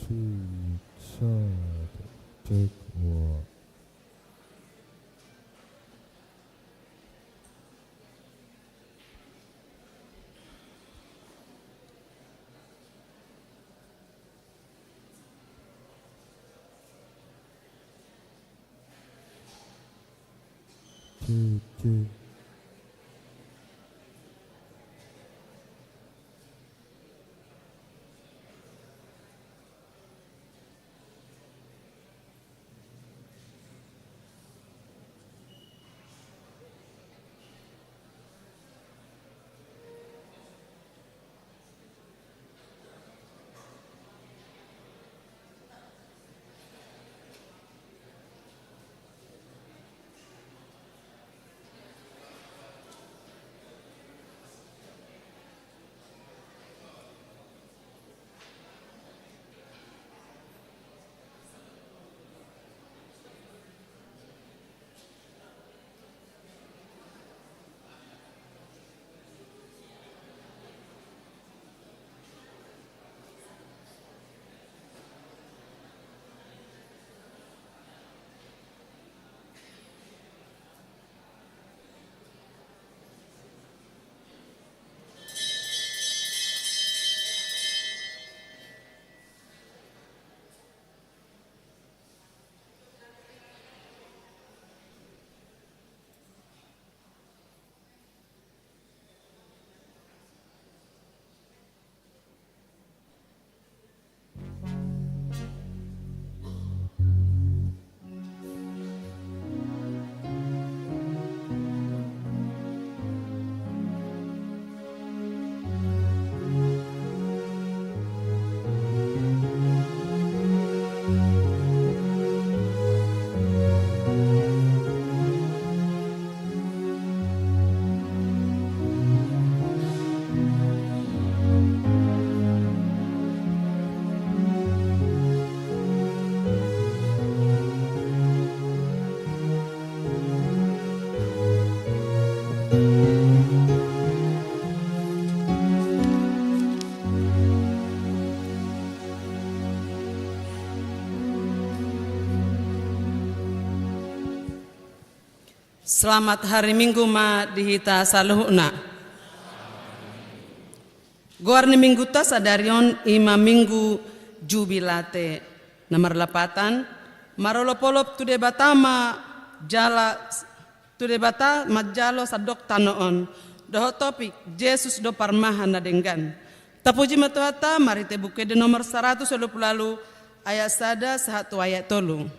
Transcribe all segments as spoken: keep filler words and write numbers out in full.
Two, set, take one. Two, two. Selamat hari Minggu ma di hita saluhutna. Goar ni Minggunta sadari on i ma Minggu Jubilate, na marlapatan, marolopolop tu Debata ma jala, tu Debata manjalo sandok tano on, dohot topik Jesus do parmahan na denggan. Tapuji ma Tuhanta, marhite Buku Ende nomor saratus ualu pulu ualu, ayat sada sahat tu ayat tolu.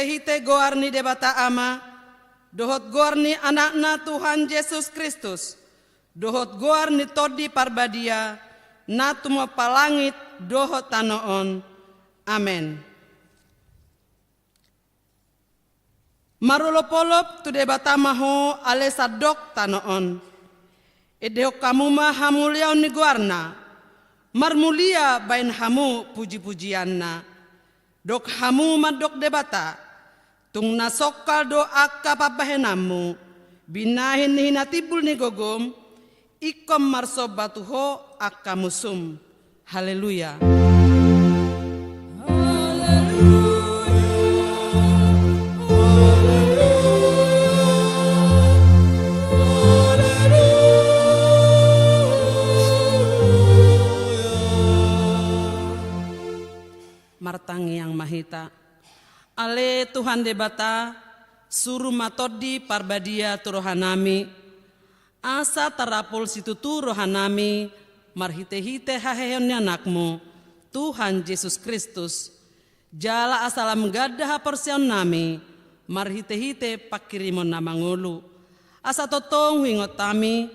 Marhitehite goar ni Debata Ama, dohot goar ni Anakna Tuhan Jesus Kristus, dohot goar ni Tondi Parbadia, na tumompa langit dohot tano on. Amen. Marolopolop tu Debata ma ho ale sandok tano on. Endehon hamu ma hamuliaon ni goarna, marmulia baen hamu pujipujianna. Dok hamu mandok Debata, tung na songkal do angka pambahenanmu, binahen ni hinatimbul ni gogom, ingkon marsomba tu ho angka musum. Haleluya. Martangiang ma hita. Ale Tuhan Debata, suru ma Tondi Parbadia tu rohanami, asa tarapul situtu rohanami marhitehite haheheon ni Anakmu, Tuhan Jesus Kristus. Jala asa lam ganda haporseaonnami marhitehite panghirimon na mangolu. Asa tongtong huingot hami,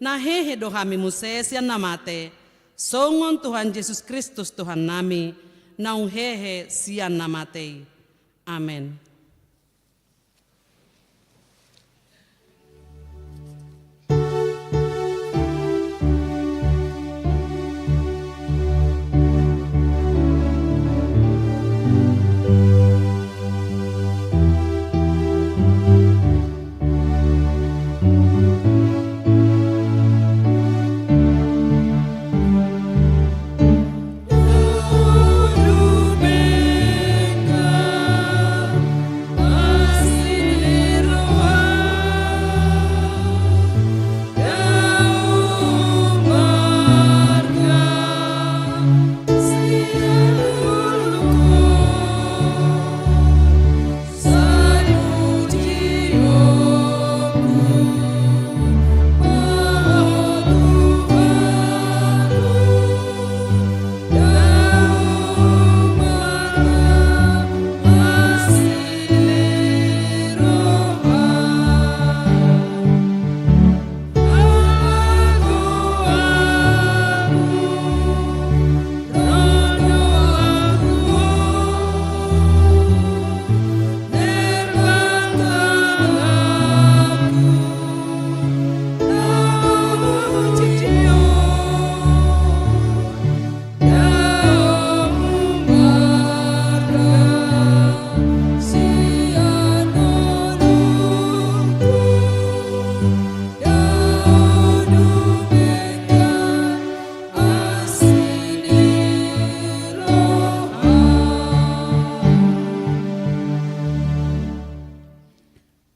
na hehe do hami muse sian na mate, songon Tuhan Jesus Kristus Tuhannami, naung hehe sian na mate i. Amen.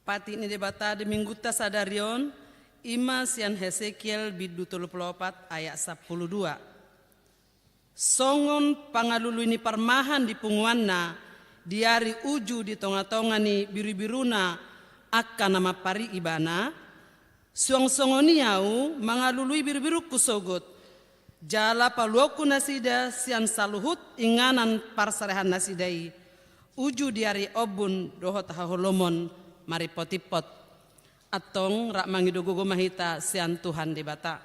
Patik ni Debata di Minggunta sadari on, i ma sian Hesekiel bindu tolu pulu opat ayat sampulu dua. Songon pangalului ni parmahan di punguanna, di ari uju di tongatonga ni birubiruna angka na mampari ibana, suang songon i ahu mangalului birubirungku sogot, jala paluahonku nasida sian saluhut inganan parserahan nasida i, uju di ari ombun dohot haholomon marimpotimpot. Antong rap mangido gogo ma hita sian Tuhan Debata.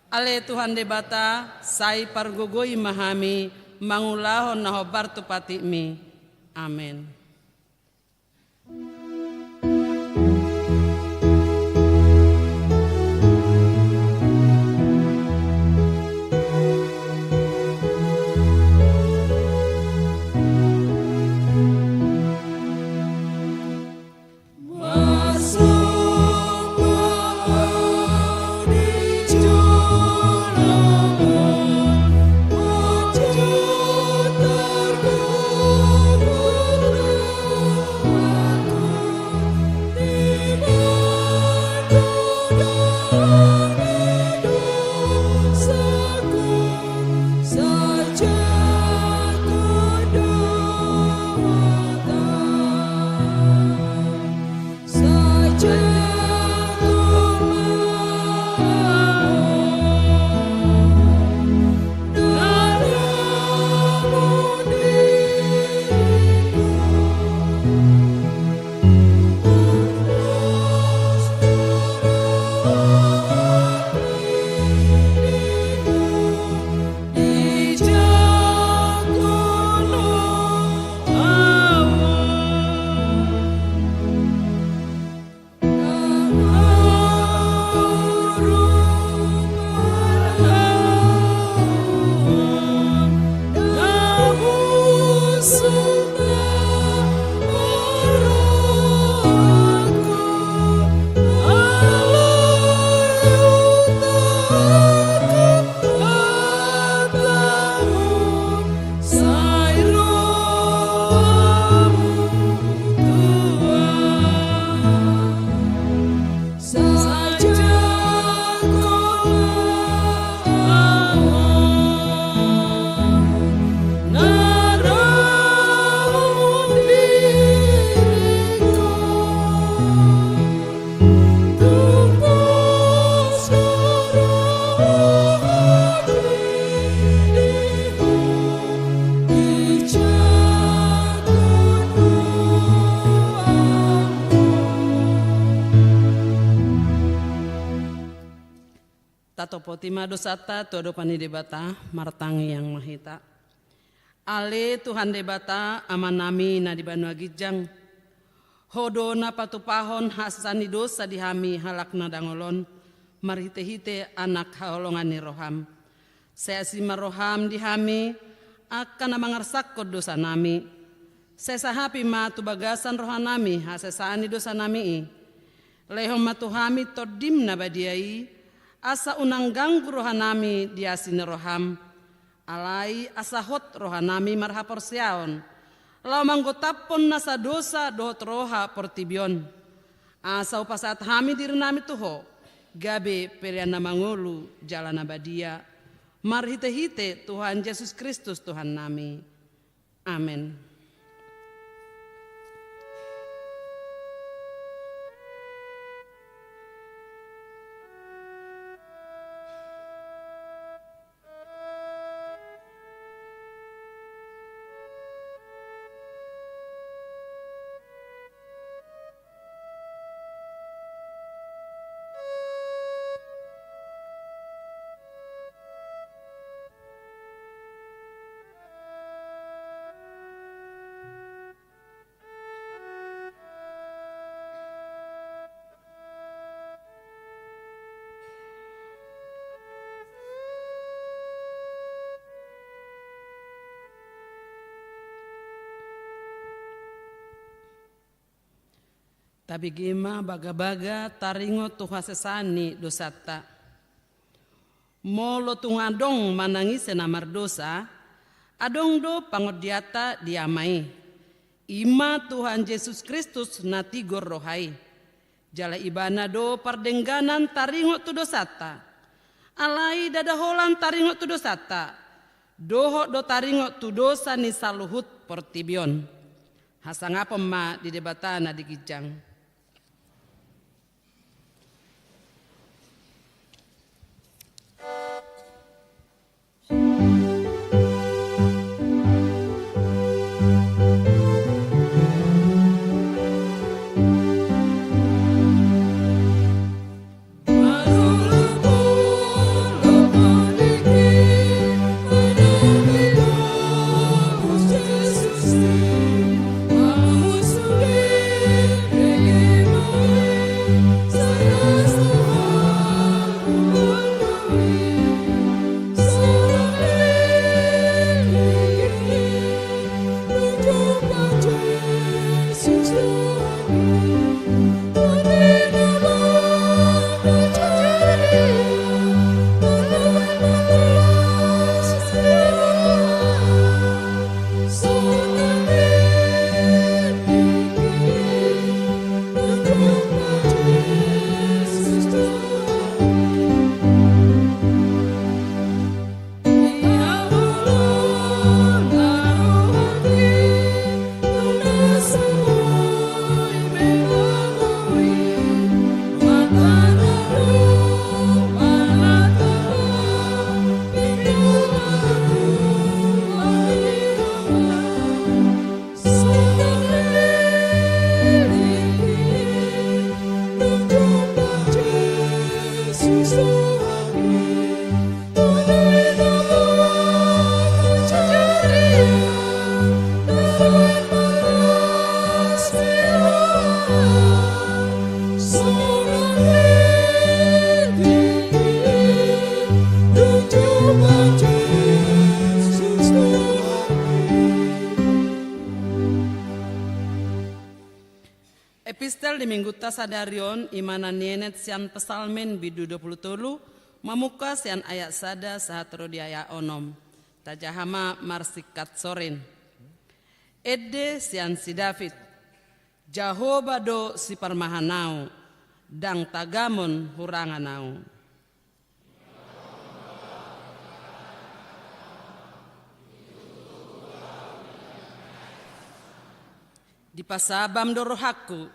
Ale Tuhan Debata, sai pargogoi ma hami mangulahon na hombar tu patikmi. Amen. Pasahat ma dosanta tu adopan ni Debata. Martangiang ma hita. Ale Tuhan Debata, Amanami na di banua ginjang, Ho do na patupahon hasesaan ni dosa di hami halak na dangol on, marhitehite Anak haholongan ni rohaM. Sai asi ma rohaM di hami, angka na mangarsakkon dosanami. Sai sahapi ma tu bagasan rohanami hasesaan ni dosanami i. Lehon ma tu hami TondiM na badia i, asa unang ganggu rohanami di asi ni rohaM. Alai asa hot rohanami marhaporseaon, laho manggotaphon nasa dosa dohot roha portibi on. Asa hupasahat hami dirinami tu Ho, gabe pelean na mangolu jala na badia, marhitehite Tuhan Jesus Kristus Tuhannami. Amen. Tabege ma bagabaga taringot tu hasesaan ni dosanta. Molo tung adong manang ise na mardosa, adong do pangondianta di Ama i. I ma Tuhan Jesus Kristus na tigor roha i. Jala Ibana do pardengganan taringot tu dosanta. Alai ndada holan taringot tu dosanta, dohot do taringot tu dosa ni saluhut portibi on. Hasangapon ma di Debata na di ginjang. Epistel di Minggunta sadari on, i ma na nienet sian Psalmen bindu dua pulu tolu, mamungka sian ayat sada sahat ro di ayat onom. Tajaha ma marsingkat sorin. Ende sian si David. Jahowa do siparmahan ahu, ndang tagamon hurangan ahu. Dipasabam do rohangku,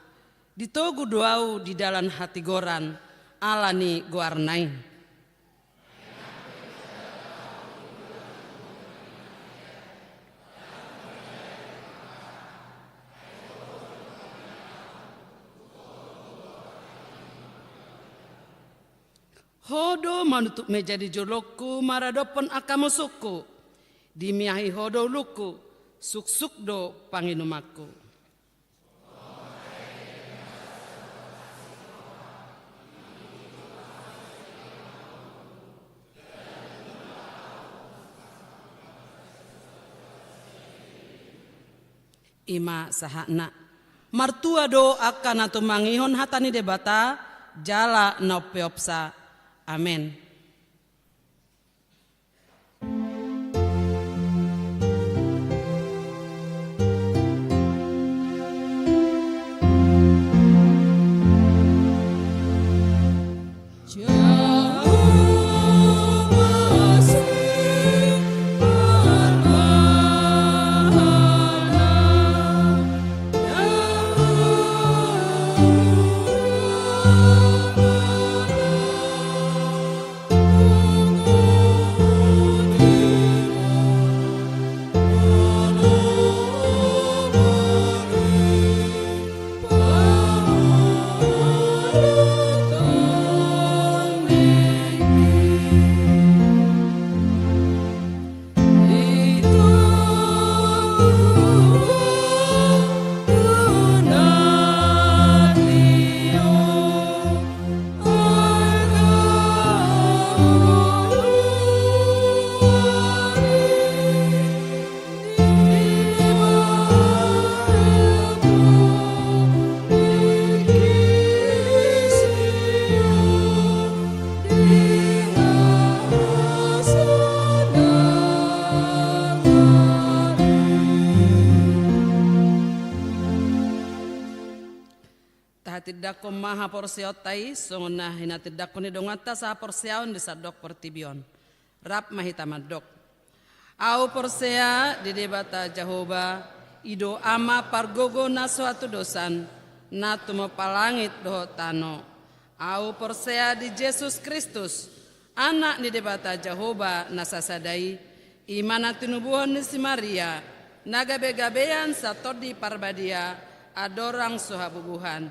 ditogu do ahu di dalan hatigoran, ala ni goarna i. Ho do manutup meja di jolongku maradophon angka musungku. Dimiahi ho do ulungku, suksuk do panginumanku. I ma sahatna. Martua do angka na tumangihon hata ni Debata, jala na umpeopsa. Amen. Tahatindangkon ma haporseaonta i, songon na hinatindangkon ni donganta sahaporseaon di sandok portibi on. Rap ma hita mandok. Ahu porsea di Debata Jahowa, i do Ama pargogo na so hatudosan, na tumompa langit dohot tano. Ahu porsea di Jesus Kristus, Anak ni Debata Jahowa na sasada i, i ma na tinubuhon ni si Maria, na gabegabean sian Tondi Parbadia, andorang so habubuhan.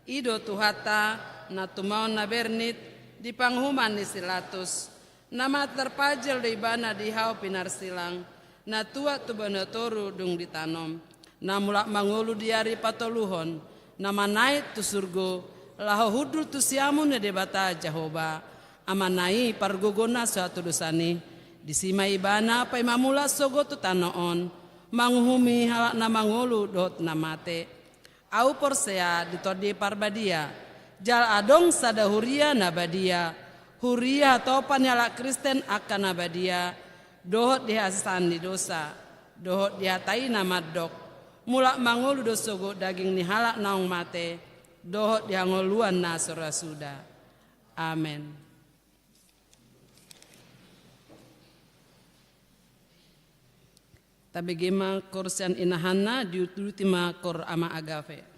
I do Tuhanta, na tumaon na bernit di panguhuman ni si Latus, na mate tarpajal do Ibana di hau pinarsilang, na tuat tu banua toru dung ditanom, na mulak mangolu di ari patoluhon, na manaek tu surgo, laho hundul tu siamun ni Debata Jahowa, Amana i pargogo na so hatudosan i. Disi ma Ibana paima mulak sogot tu tano on, manguhumi halak na mangolu dohot na mate. Ahu porsea di Tondi Parbadia, jala adong sada huria na badia, huria hatopan ni halak Kristen angka na badia, dohot di hasesaan ni dosa, dohot di hata i na mandok, mulak mangolu do sogot daging ni halak naung mate, dohot di hangoluan na so ra suda. Amen. Tabege ma koor sian inahanna, diuduti ma koor Ama Agafe.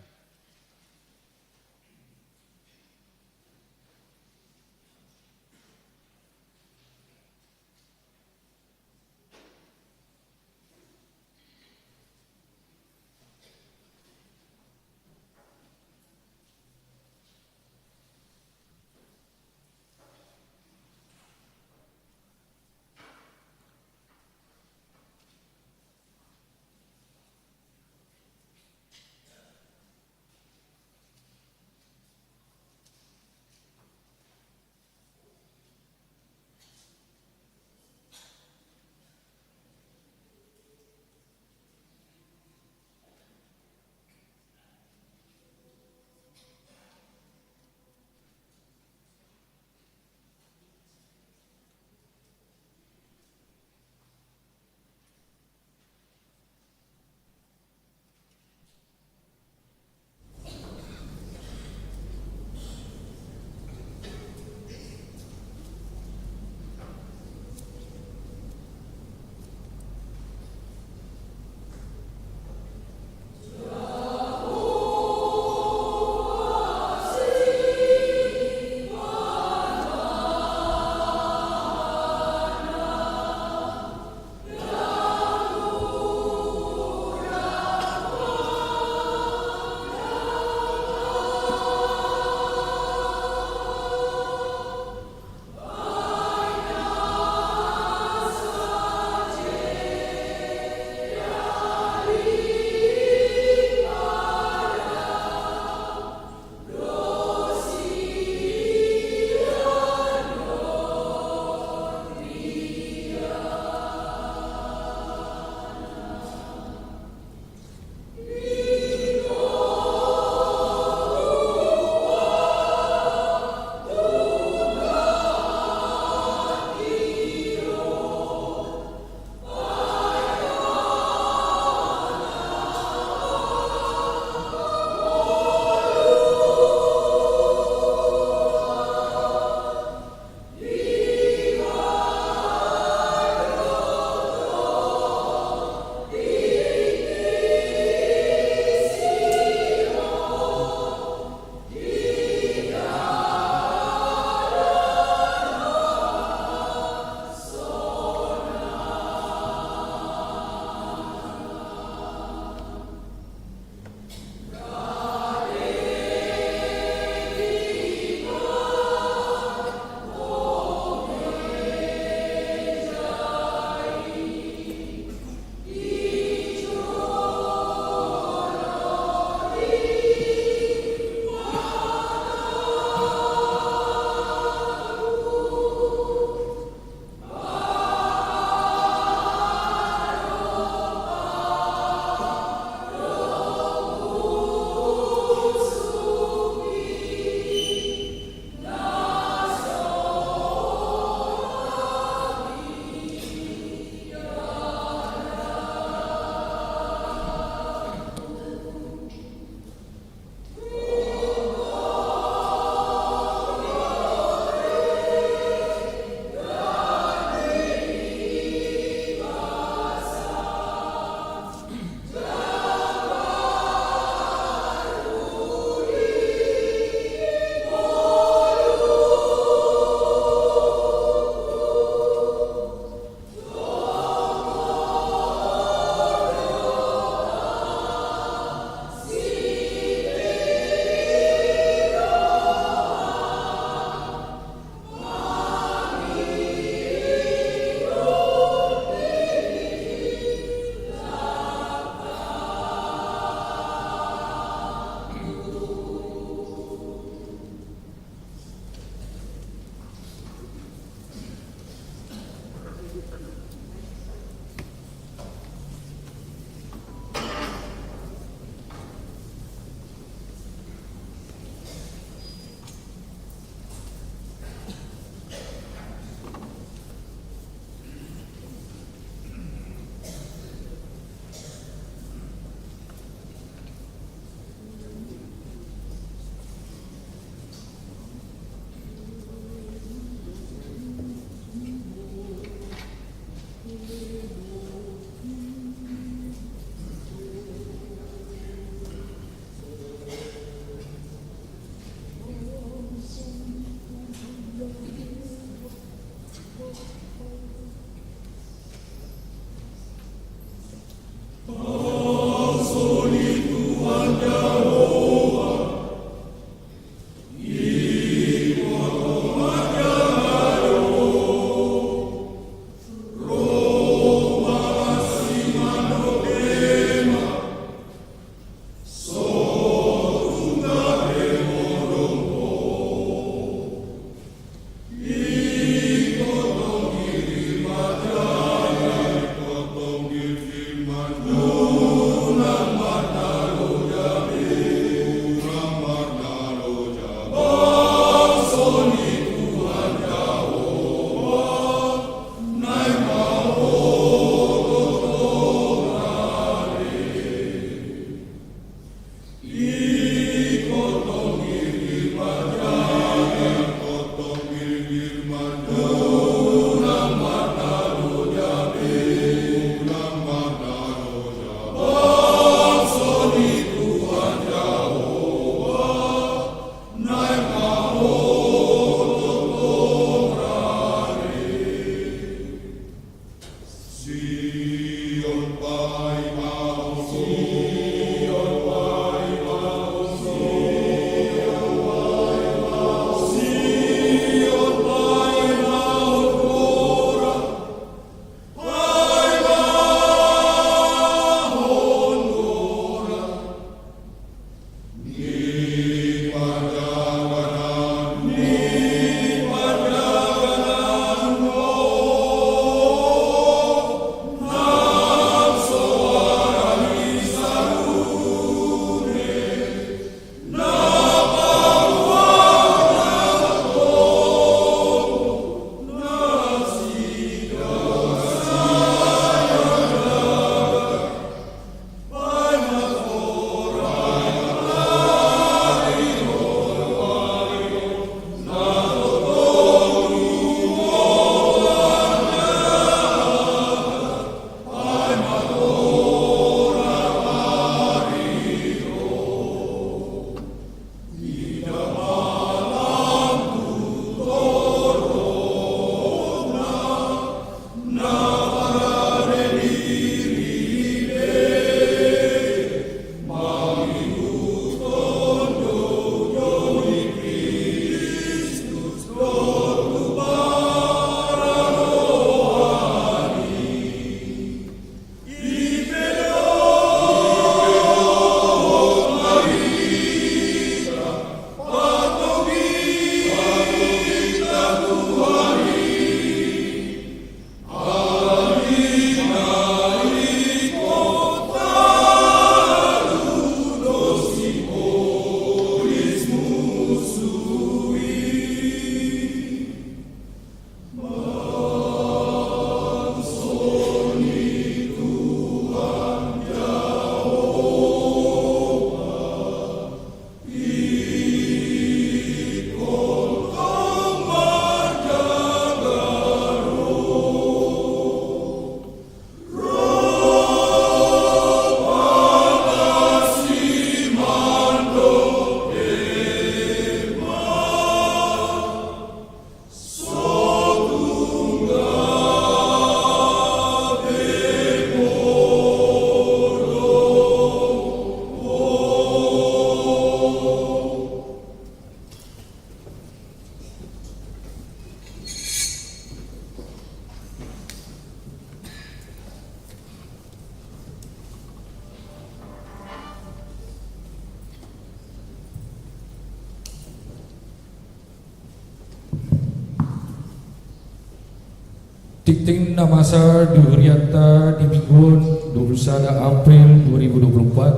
Tingting na masa di hurianta di minggu on, dua puluh sada April dua ribu dua puluh empat.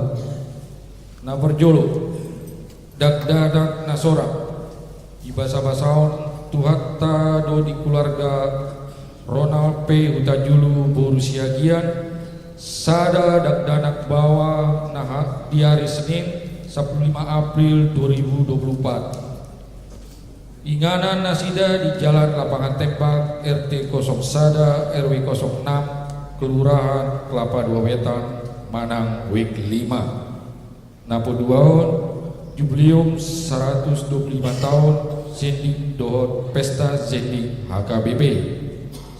Na parjolo, dakdanak na sorang. Dibasabasahon Tuhanta do di keluarga Ronald P Hutajulu boru Siagian, sada dakdanak baoa na ha-, di ari Senin, sampulu lima April dua ribu dua puluh empat. Inganan nasida di Jalan Lapangan Tembak, R T kosong sada, R W kosong enam, Kelurahan Kelapa Dua Wetan, manang Wik lima. Na paduahon, jubileum saratus dua pulu lima taon zending dohot pesta zending H K B P.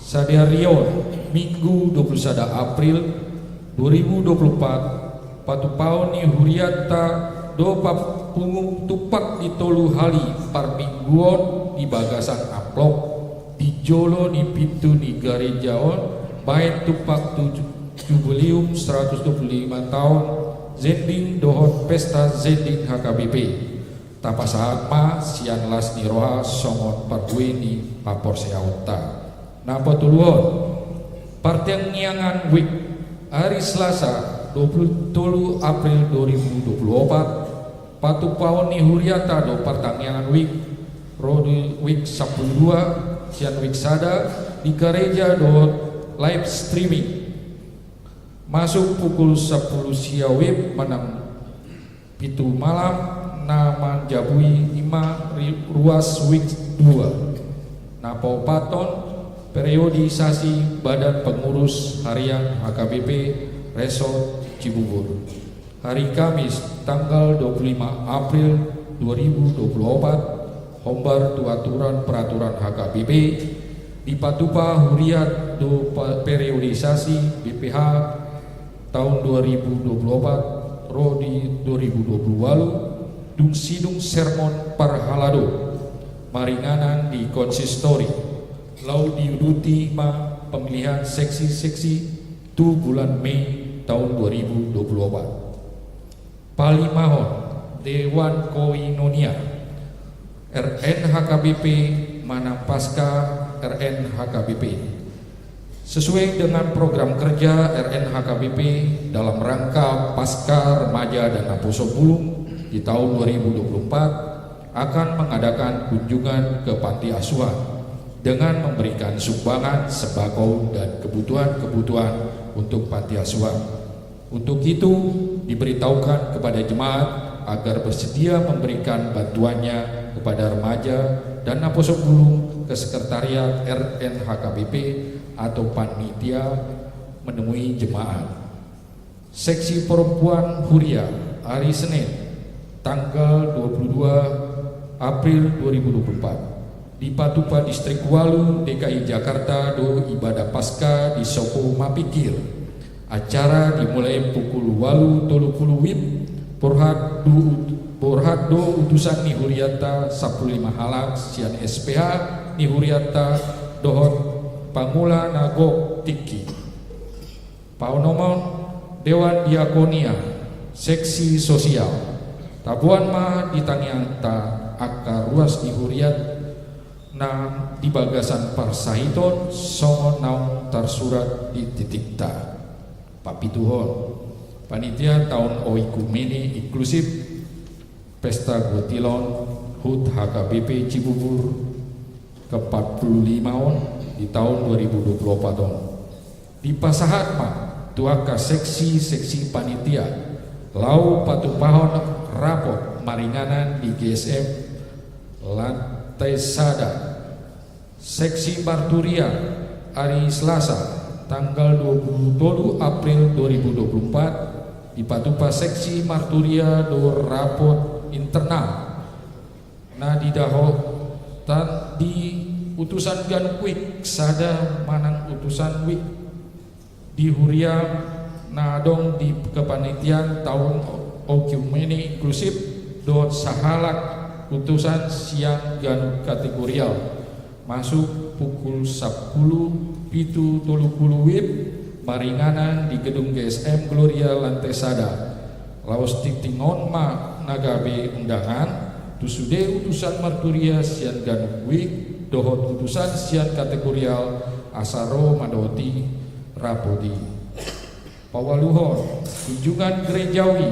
Sadari on, Minggu dua pulu sada April dua ribu dua pulu empat, patupaon ni hurianta do papungu tumpak di tolu hali parmingguon di bagasan amplop di jolo ni pintu ni gareja on, baen tumpak tu ju-, jubileum saratus dua pulu lima taon zending dohot pesta zending H K B P. Tapasahat ma sian las ni roha songon parbue ni haporseaonta. Na patoluhon, partangiangan Wik, ari Selasa dua pulu tolu April dua ribu dua pulu opat, patupaon ni hurianta do partangiangan Wik, ro di Wik sampulu dua, sian Wik sada, di gareja dohot live streaming. Masuk pukul sampulu sia wib manang pitu malam, na manjabui i ma ri-, ruas Wik dua. Na paopathon, periodisasi Badan Pengurus Harian H K B P Resort Cibubur. Hari Kamis, tanggal dua puluh lima April dua ribu dua puluh opat, hombar tu aturan peraturan H K B P, Dipatupa huriat do pa-, periodisasi B P H taon dua ribu dua puluh opat ro di dua ribu dua puluh ualu, dung sidung sermon parhalado maringanan di konsistori, laho diuduti ma pemilihan seksi-seksi tu bulan Mei taon dua ribu dua puluh opat. Palimahon, Dewan Koinonia R N H K B P manang Paska R N H K B P. Sesuai dengan program kerja R N H K B P dalam rangka Paska Remaja dan Naposo Bulung di tahun dua ribu dua puluh empat, akan mengadakan kunjungan ke panti asuhan dengan memberikan sumbangan sembako dan kebutuhan-kebutuhan untuk panti asuhan. Untuk itu, diberitahukan kepada jemaat agar bersedia memberikan bantuannya kepada remaja dan naposo bulung ke sekretariat R N H K B P atau panitia menemui jemaat. Seksi perempuan Huria, hari Senin, tanggal dua puluh dua April dua ribu dua puluh empat, dipatupa Distrik ualu D K I Jakarta do ibadah Paska di Sopo Mapikir. Acara dimulai pukul ualu tolu pulu WIB, borhat do, borhat do utusan ni hurianta sampulu lima halak sian S P H ni hurianta dohot pangula na gok tingki. Paonomhon, Dewan Diakonia, seksi sosial. Taboan ma di tangiangta angka ruas ni huriat na di bagasan parsahiton songon naung tarsurat di titikta. Papituhon, panitia taon oikumene inklusif Pesta Gotilon HUT H K B P Cibubur keempat puluh lima on di taon dua ribu dua puluh opat on. Dipasahat ma tu angka seksi-seksi panitia laho patupahon rapot maringanan di G S M lantai sada. Seksi marturia, hari Selasa, tanggal dua puluh tolu April dua ribu dua puluh empat, dipatupa seksi marturia do rapot internal na didahotan di utusan ganup wijk sada manang utusan wijk di huria na adong di kepanitiaan taon oikumene inklusif dohot sahalak utusan sian ganup kategorial, masuk pukul sampulu pitu tolu pulu WIB, maringanan di gedung G S M Gloria lantai sada. Laos tingting on ma na gabe undangan tu sude utusan marturia sian ganup wijk dohot utusan sian kategorial asa ro mandapothon rapot i. Paualuhon, kunjungan gerejawi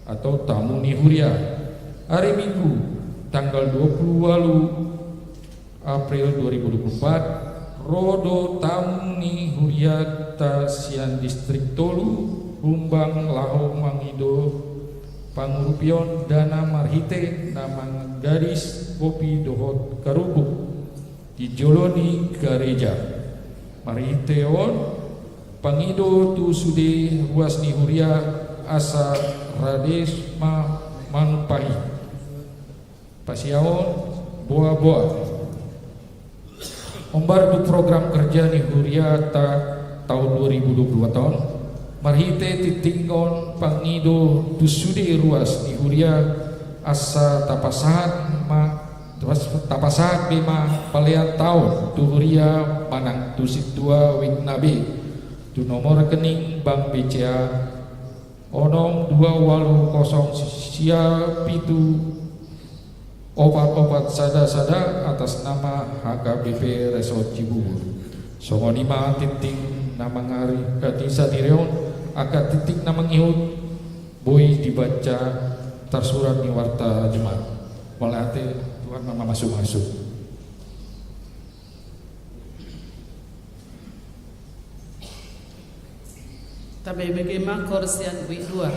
atau tamu ni huria. Hari Minggu, tanggal dua puluh ualu April dua ribu dua puluh empat, ro do tamu ni huriata sian Distrik tolu Humbang laho mangido pangurupion dana marhite na manggadis kopi dohot karupuk di jolo ni gareja. Marhite on pangido tu sude ruas ni huria asa rade ma manumpahi. Pasiaon, boa-boa. Hombar tu program kerja ni huriata taon dua ribu dua puluh empat on, marhite tingting on pangido tu sude ruas ni huria asa tapasahat ma, tapas-, tapasahat be ma palean taon tu huria manang tu sintua wijk na be tu nomor rekening Bank B C A onom dua ualu kosong sia pitu opat opat sada sada atas nama H K B P Resort Cibubur. Songon i ma tingting na mangarikati sadiri on, angka tingting na mangihut boi dibaca tarsurat ni warta jemaat. Mauliate, Tuhan ma mamasumasu. Tabege ma koor sian wijk dua.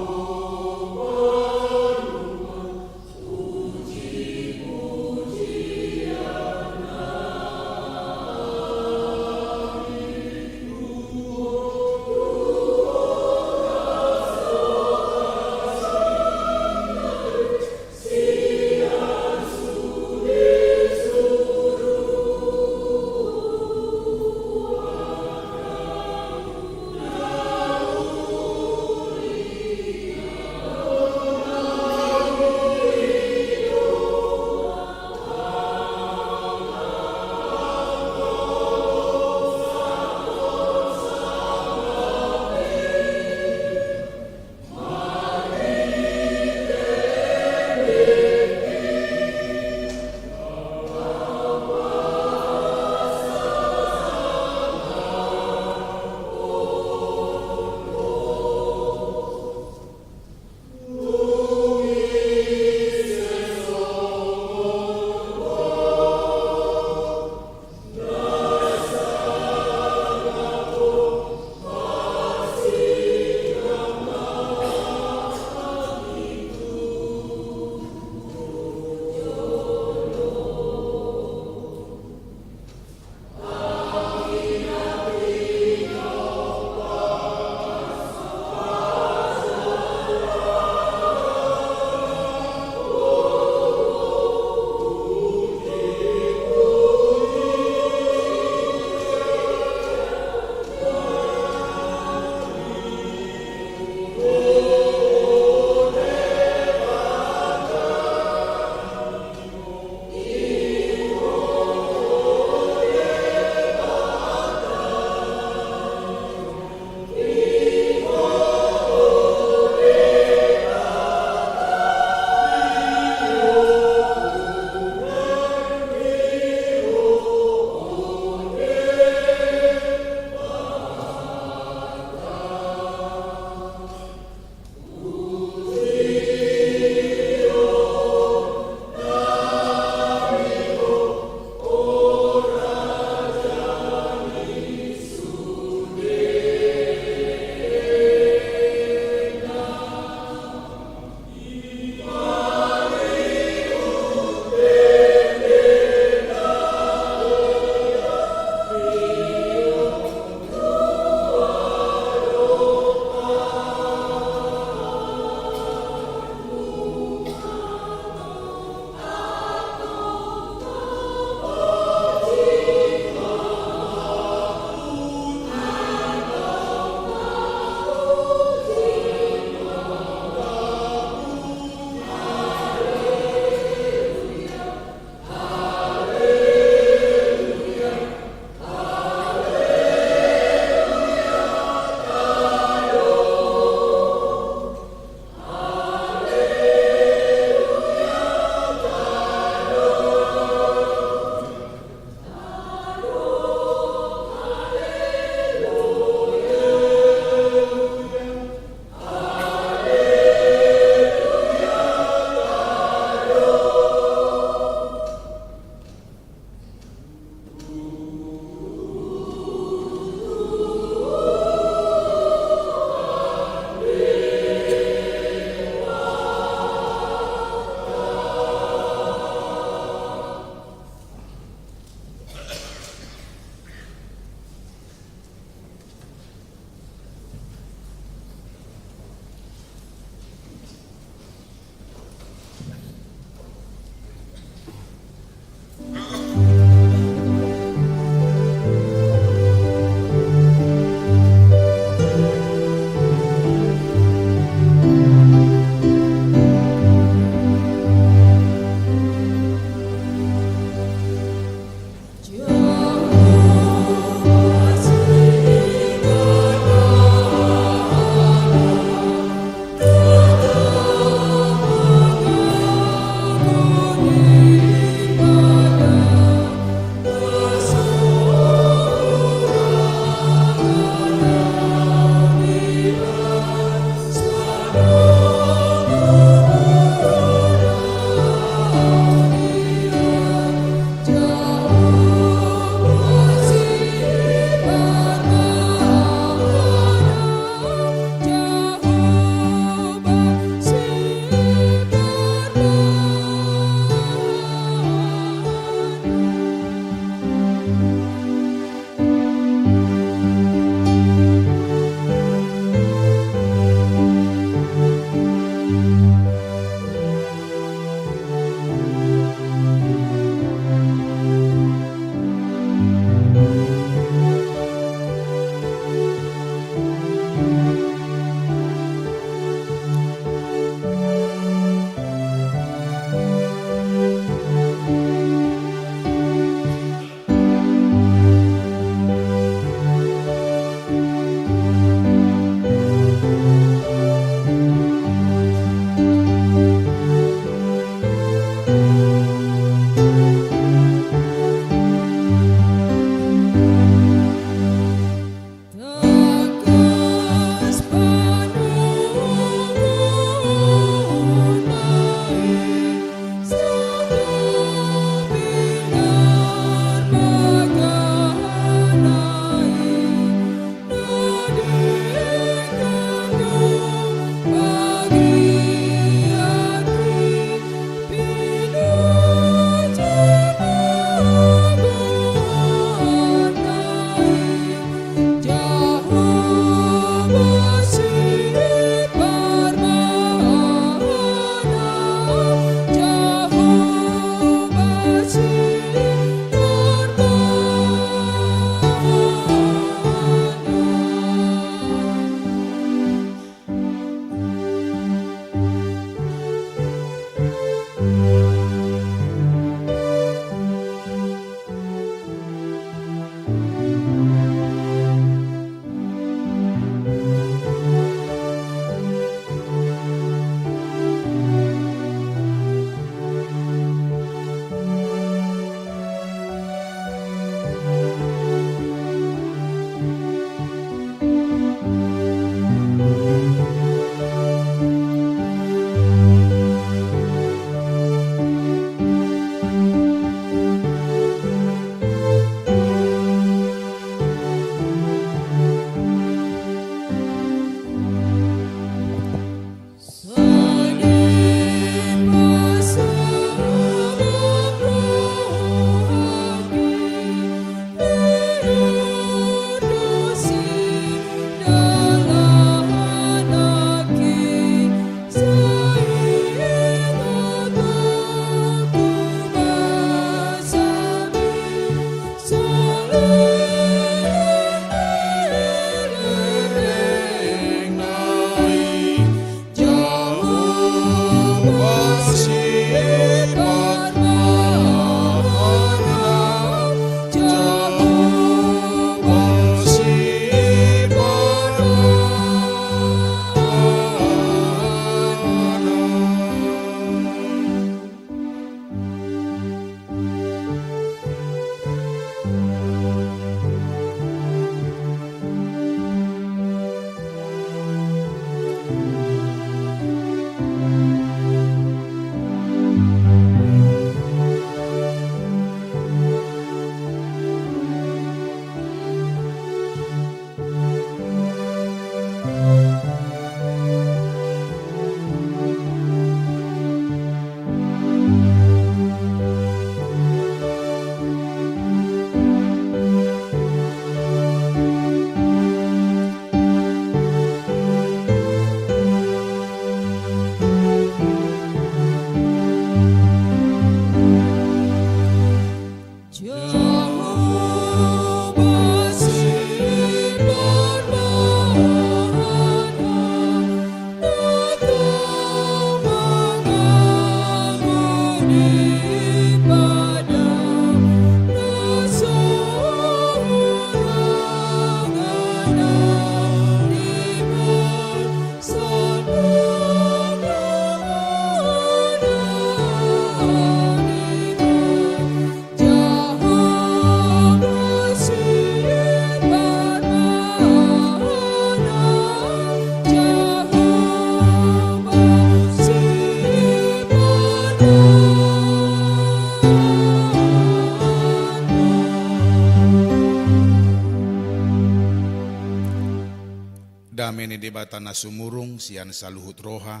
Dame ni Debata na sumurung sian saluhut roha,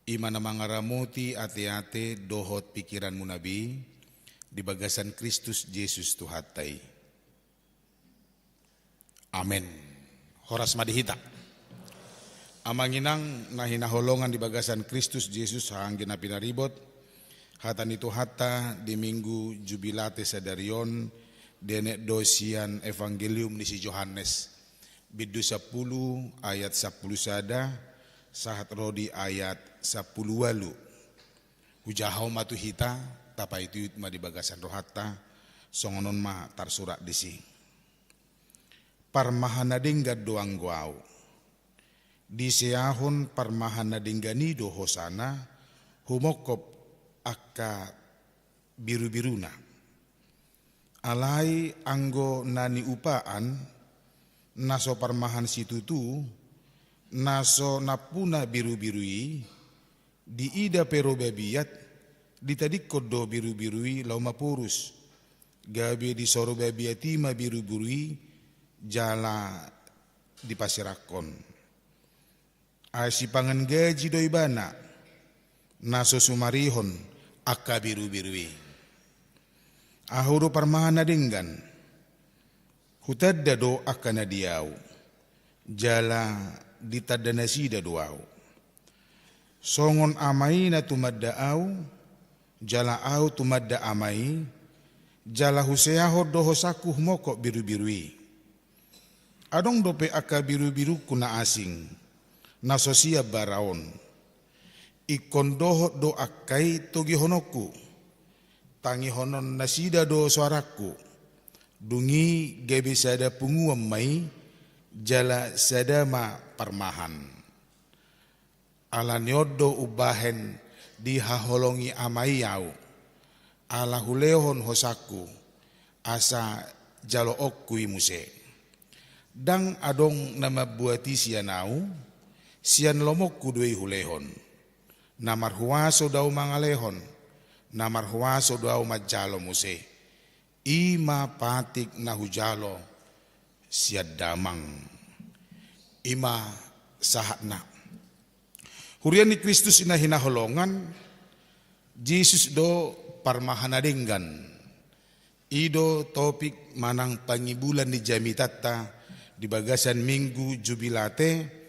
i ma na mangaramoti ateate dohot pikiranmuna be, di bagasan Kristus Jesus Tuhanta i. Amen. Horas ma di hita. Amang inang na hinaholongan di bagasan Kristus Jesus, haha anggi na pinaribot, hata ni Tuhanta di Minggu Jubilate sadari on, dienet do sian Evangelium ni si Johannes, bindu sampulu, ayat sampulu sada, sahat ro di ayat sampulu ualu. Hujahahon ma tu hita, tapaihutihut ma di bagasan rohanta, songon on ma tarsurat disi. Parmahan na denggan do anggo Ahu. Diseahon parmahan na denggan i do hosana, humongkop angka birubiruna. Alai anggo na niupaan, na so parmahan situtu, na so nampuna birubiru i, diida pe ro babiat, ditadingkon do birubiru i laho maporus. Gabe disoro babiat i ma birubiru i, jala dipaserakhon. Ai sipangan gaji do ibana, na so sumarihon angka birubiru i. Ahu do parmahan na denggan. Hutanda do angka na di Ahu, jala ditanda nasida do Ahu. Songon Ama i na tumanda Ahu, jala Ahu tumanda Ama i, jala huseahon do hosangku humongkop birubiru i. Adong dope angka birubirungku na asing, na so sian bara on. Ingkon dohot do angka i togihononku. Tangihonon nasida do soarangku. Dung i gabe sada punguan ma i, jala sada ma parmahan. Ala ni on do umbahen dihaholongi Ama i Ahu, ala hulehon hosangku, asa jaloonku i muse. Ndang adong na mambuat i sian Ahu, sian lomoku do i hulehon. Na marhuaso do Ahu mangalehon, na marhuaso do Ahu manjalo muse. I ma patik na hujalo sian Damang. I ma sahatna. Huria ni Kristus na hinaholongan, Jesus do parmahan na denggan. I do topik manang pangibulan ni jamitanta di bagasan Minggu Jubilate,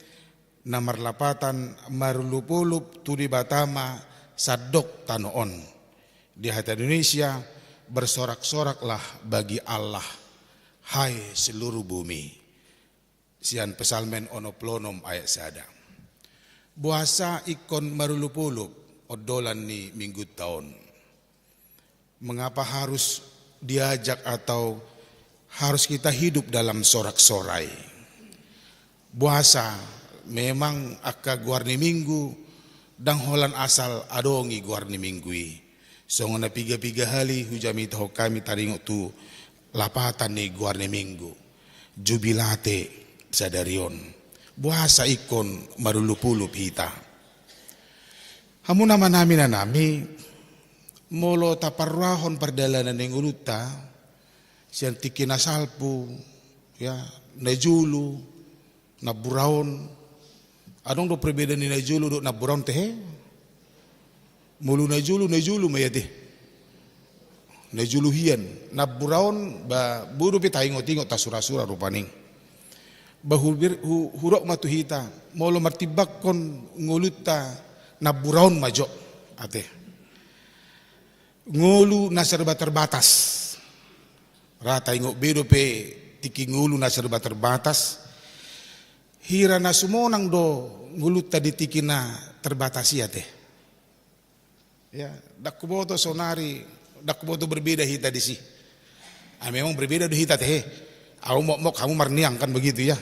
na marlapatan marolopolop tu Debata ma sandok tano on. Di hata Indonesia, bersorak-soraklah bagi Allah, hai seluruh bumi. Sian Psalmen onom pulu onom ayat sada. Boasa ingkon marolopolop ondolan ni Minggunta on? Mengapa harus diajak atau harus kita hidup dalam sorak-sorai? Boasa memang angka goar ni Minggu ndang holan asal adong i goar ni Minggu i. Songon na piga-piga hali hujamitahon hami taringot tu lapatan ni goar ni Minggu. Jubilate sadari on. Boasa ingkon marolopolop hita? Hamu na manami na nami, molo taparrohahon pardalanan ni ngolunta, sian tingki na salpu, ya, na jolo, na bura on. Adong do perbedaan ni na jolo dohot na bura on tehe? Molo na jolo, na jolo ma ia tehe. Na jolo hian, na bura on, ba, boi dope taingot-ingot, tasura-sura rupani. Ba hubir-, hu-, hudok ma tu hita, molo martimbangkon ngolunta na bura on ma jo, ate. Ngolu na serba terbatas. Ra taingot be dope tingki ngolu na serba terbatas. Hira na sumonang do ngolunta di tingki na terbatas i ate. Ya, ndang huboto sonari, ndang huboto berbeda hita disi. Ah, memang berbeda do hita tehe. Ahu mokmok, hamu marniang kan begitu ya.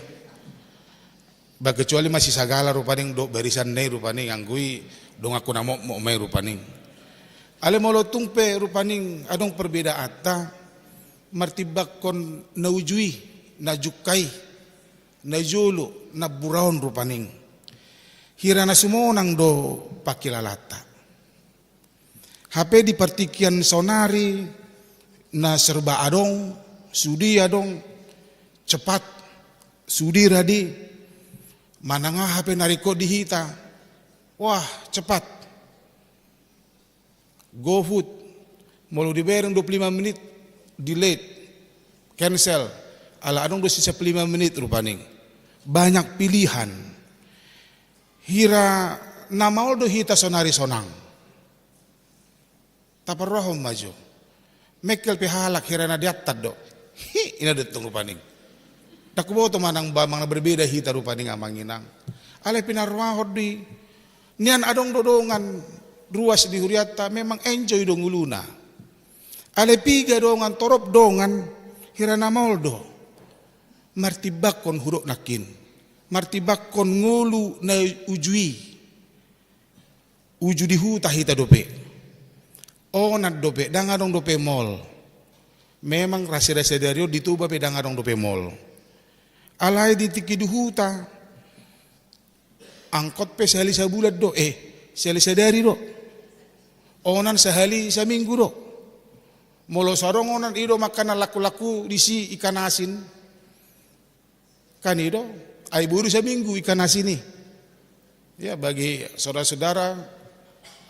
Ba kecuali masisagala rupani dohot barisan na i rupani, anggo i donganku na mokmok ma i rupani. Alai molo tung pe rupani adong perbedaanta, martimbangkon na uju i, na jungka i, na jolo, na bura on rupani. Hira na sumonang do pangkilalanta. Hape di partingkian sonari na serba adong, sude adong, cepat, sude rade, Manang aha pe na ringkot di hita, wah, cepat. GoFood, molo dibereng dua puluh lima menit, delayed, cancel. Ala adong do sisa puluh lima menit rupani. Banyak pilihan. Hira na maol do hita sonari sonang. Taparrohahon ma jo. Mengkel pe halak hira na diantar do. Hi, ina do tong rupani. Ndang huboto manang ba, manang berbeda hita rupani amang inang. Alai pinarrohahon do i. Nian adong do dongan ruas di hurianta memang enjoy do ngoluna. Alai piga dongan torop dongan hira na maol do. Martimbangkon hudok nangkin. Martimbangkon ngolu na uju i. Uju di huta hita dope. Onan dope, ndang adong dope mall. Memang rasa-rasa dari on di Toba pe ndang adong dope mall. Alai di tingki di huta, angkot pe sahali sabulan do, eh, sahali sadari do. Onan sahali saminggu do. Molo so adong onan i do mangkana laku-laku disi ikan asin. Kan i do, ai boru saminggu ikan asin i. Ya, bagi saudara-saudara,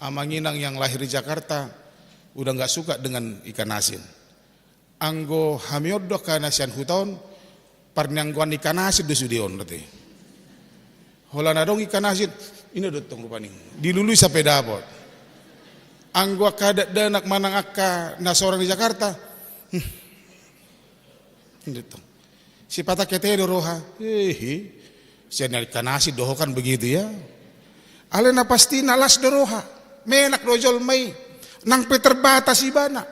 amang inang yang lahir di Jakarta, udah nggak suka dengan ikan asin. Anggo hami on do angka na sian huta on, parnianggoan ikan asin do sude on, berarti. Holan adong ikan asin, ina do tong rupani. Dilului sampe dapot. Anggo angka dakdanak manang angka na sorang di Jakarta, hmm. Ina do tong. Sipata hea do roha. Hehe. Sian ikan asin do ho kan begitu ya. Alai na pasti na las do roha. Menak do jolma i. Nang pe terbatas ibana.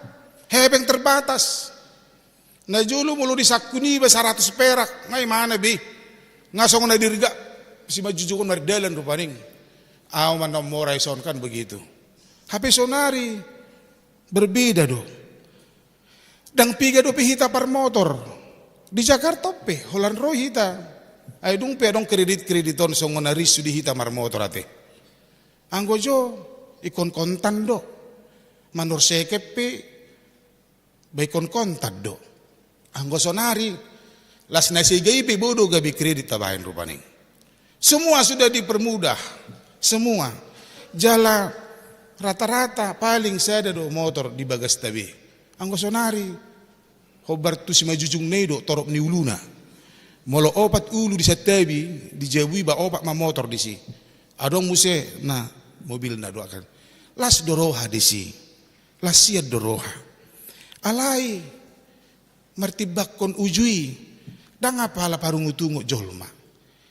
Hepeng terbatas. Na jolo molo disangkun iba saratus perak. Nga i mana be. Nga songon na dirgak. Simanjujung on mardalan rupani. Au ma na mora ison kan begitu. Hape sonari. Berbeda do. Ndang piga dope hita parmotor. Di Jakarta pe, holan ro hita. Ai dung pe adong kredit-kredit on songon na risu di hita marmotor ate. Anggo jo, ingkon kontan do. Manor sekep pe, ba ingkon kontan do. Anggo sonari, las na sega i pe bodo gabe kredit tabaen rupani. Semua sudah dipermudah. Semua. Jala rata-rata paling sada do motor di bagasta be. Anggo sonari. Hombar tu simanjujungna i do torop ni uluna. Molo opat ulu di Santabi, di jabu i ba opat ma motor disi. Adong muse na mobilna do akan. Las do roha disi. Las sian do roha. Alai. Martimbangkon uju i, ndang apala parungutungut jolma.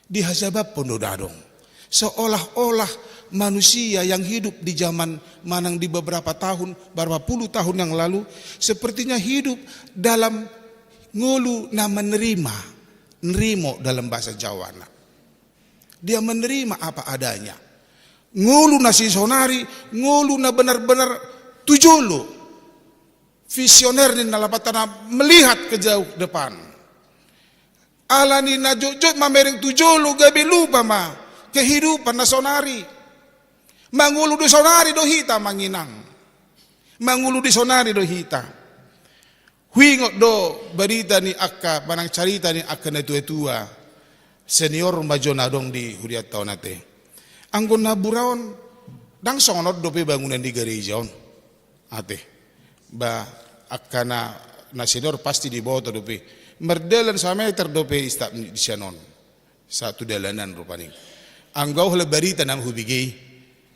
Dihajabaphon do dadong. Seolah-olah manusia yang hidup di zaman manang di beberapa tahun, beberapa puluh tahun yang lalu, sepertinya hidup dalam ngolu na menerima, nerimo dalam bahasa Jawa na. Dia menerima apa adanya. Ngolu na sisonari, ngolu na benar-benar tu jolo. Visioner ninna lapatana melihat ke jauh depan. Alani na jotjot mamereng tu jolo gabe lupa ma kehidupan na sonari. Mangolu do sonari do hita manginang. Mangolu do sonari do hita. Huingot do barita ni angka, manang carita ni angka na tua-tua. Senior ma jo na adong di hurianta on ate. Anggo na bura on, ndang songon on dope bangunan di gareja on. Ate. Ba angka na, na senior pasti diboto dope. Mardalan sameter dope istap ni sian on. Satu dalanan rupani. Anggo au holan barita na hubege i.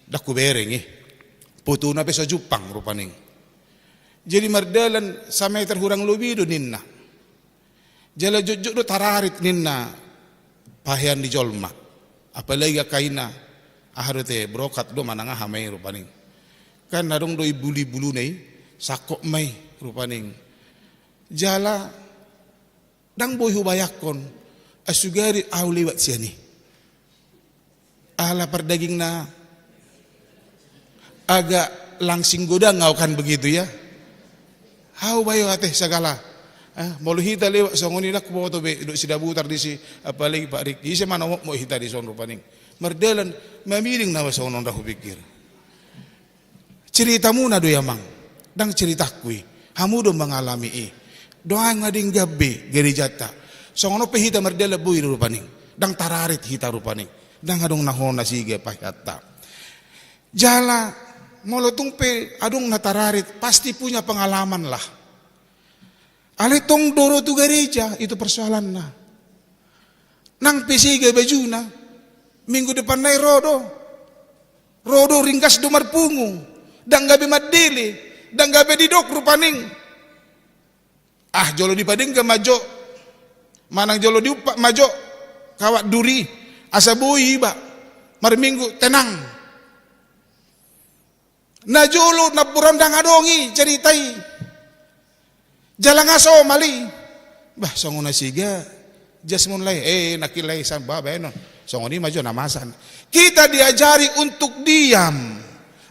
Ndang hubereng i. Fotona pe so jumpang rupani. Jadi mardalan sameter hurang lobi do ninna. Jala jotjot do tararit ninna pahean ni jolma. Apalagi angka ina, aha do te, brokat do manang aha ma i rupani. Kan adong do imbulu-imbuluna i, sangkot ma i rupani. Jala ndang boi hubayangkon, asugari au lewat sian i. Ala pardagingna agak langsing godang au kan begitu ya. Au bayo ate sagala. Eh, molo hita lewat songon i ndang huboto be dok si Dabutar disi, apalagi Pak Riki. Ise manomok mo hita dison rupani. Mardalan, mamiling nama songon on ndang hupikir. Ceritamuna do i amang, ndang ceritangku i. Hamu do mangalami i. Dohot nga denggan be garejanta. Songon on pe hita mardalan boi do rupani. Ndang tararit hita rupani. Ndang adong na hona siga pahiatta. Jala molo tung pe adong na tararit, pasti punya pengalaman lah. Alai tong do ro tu gareja, itu persoalanna. Nang pe siga bajuna, minggu depan nai ro do. Ro do, ringgas do marpungu. Ndang gabe mandele, ndang gabe didok rupaning. Ah, jolo dipadenggan ma jo, manang jolo diumpat ma jo kawat duri, asa boi iba marminggu tenang. Na jolo nampuna ndang adong i cerita i. Jala nga somal i. Bah, songon na siga, jasmon lai, eh, nangkin lai san, bah, baenon. Songon i ma jo na masa. Kita diajari untuk diam,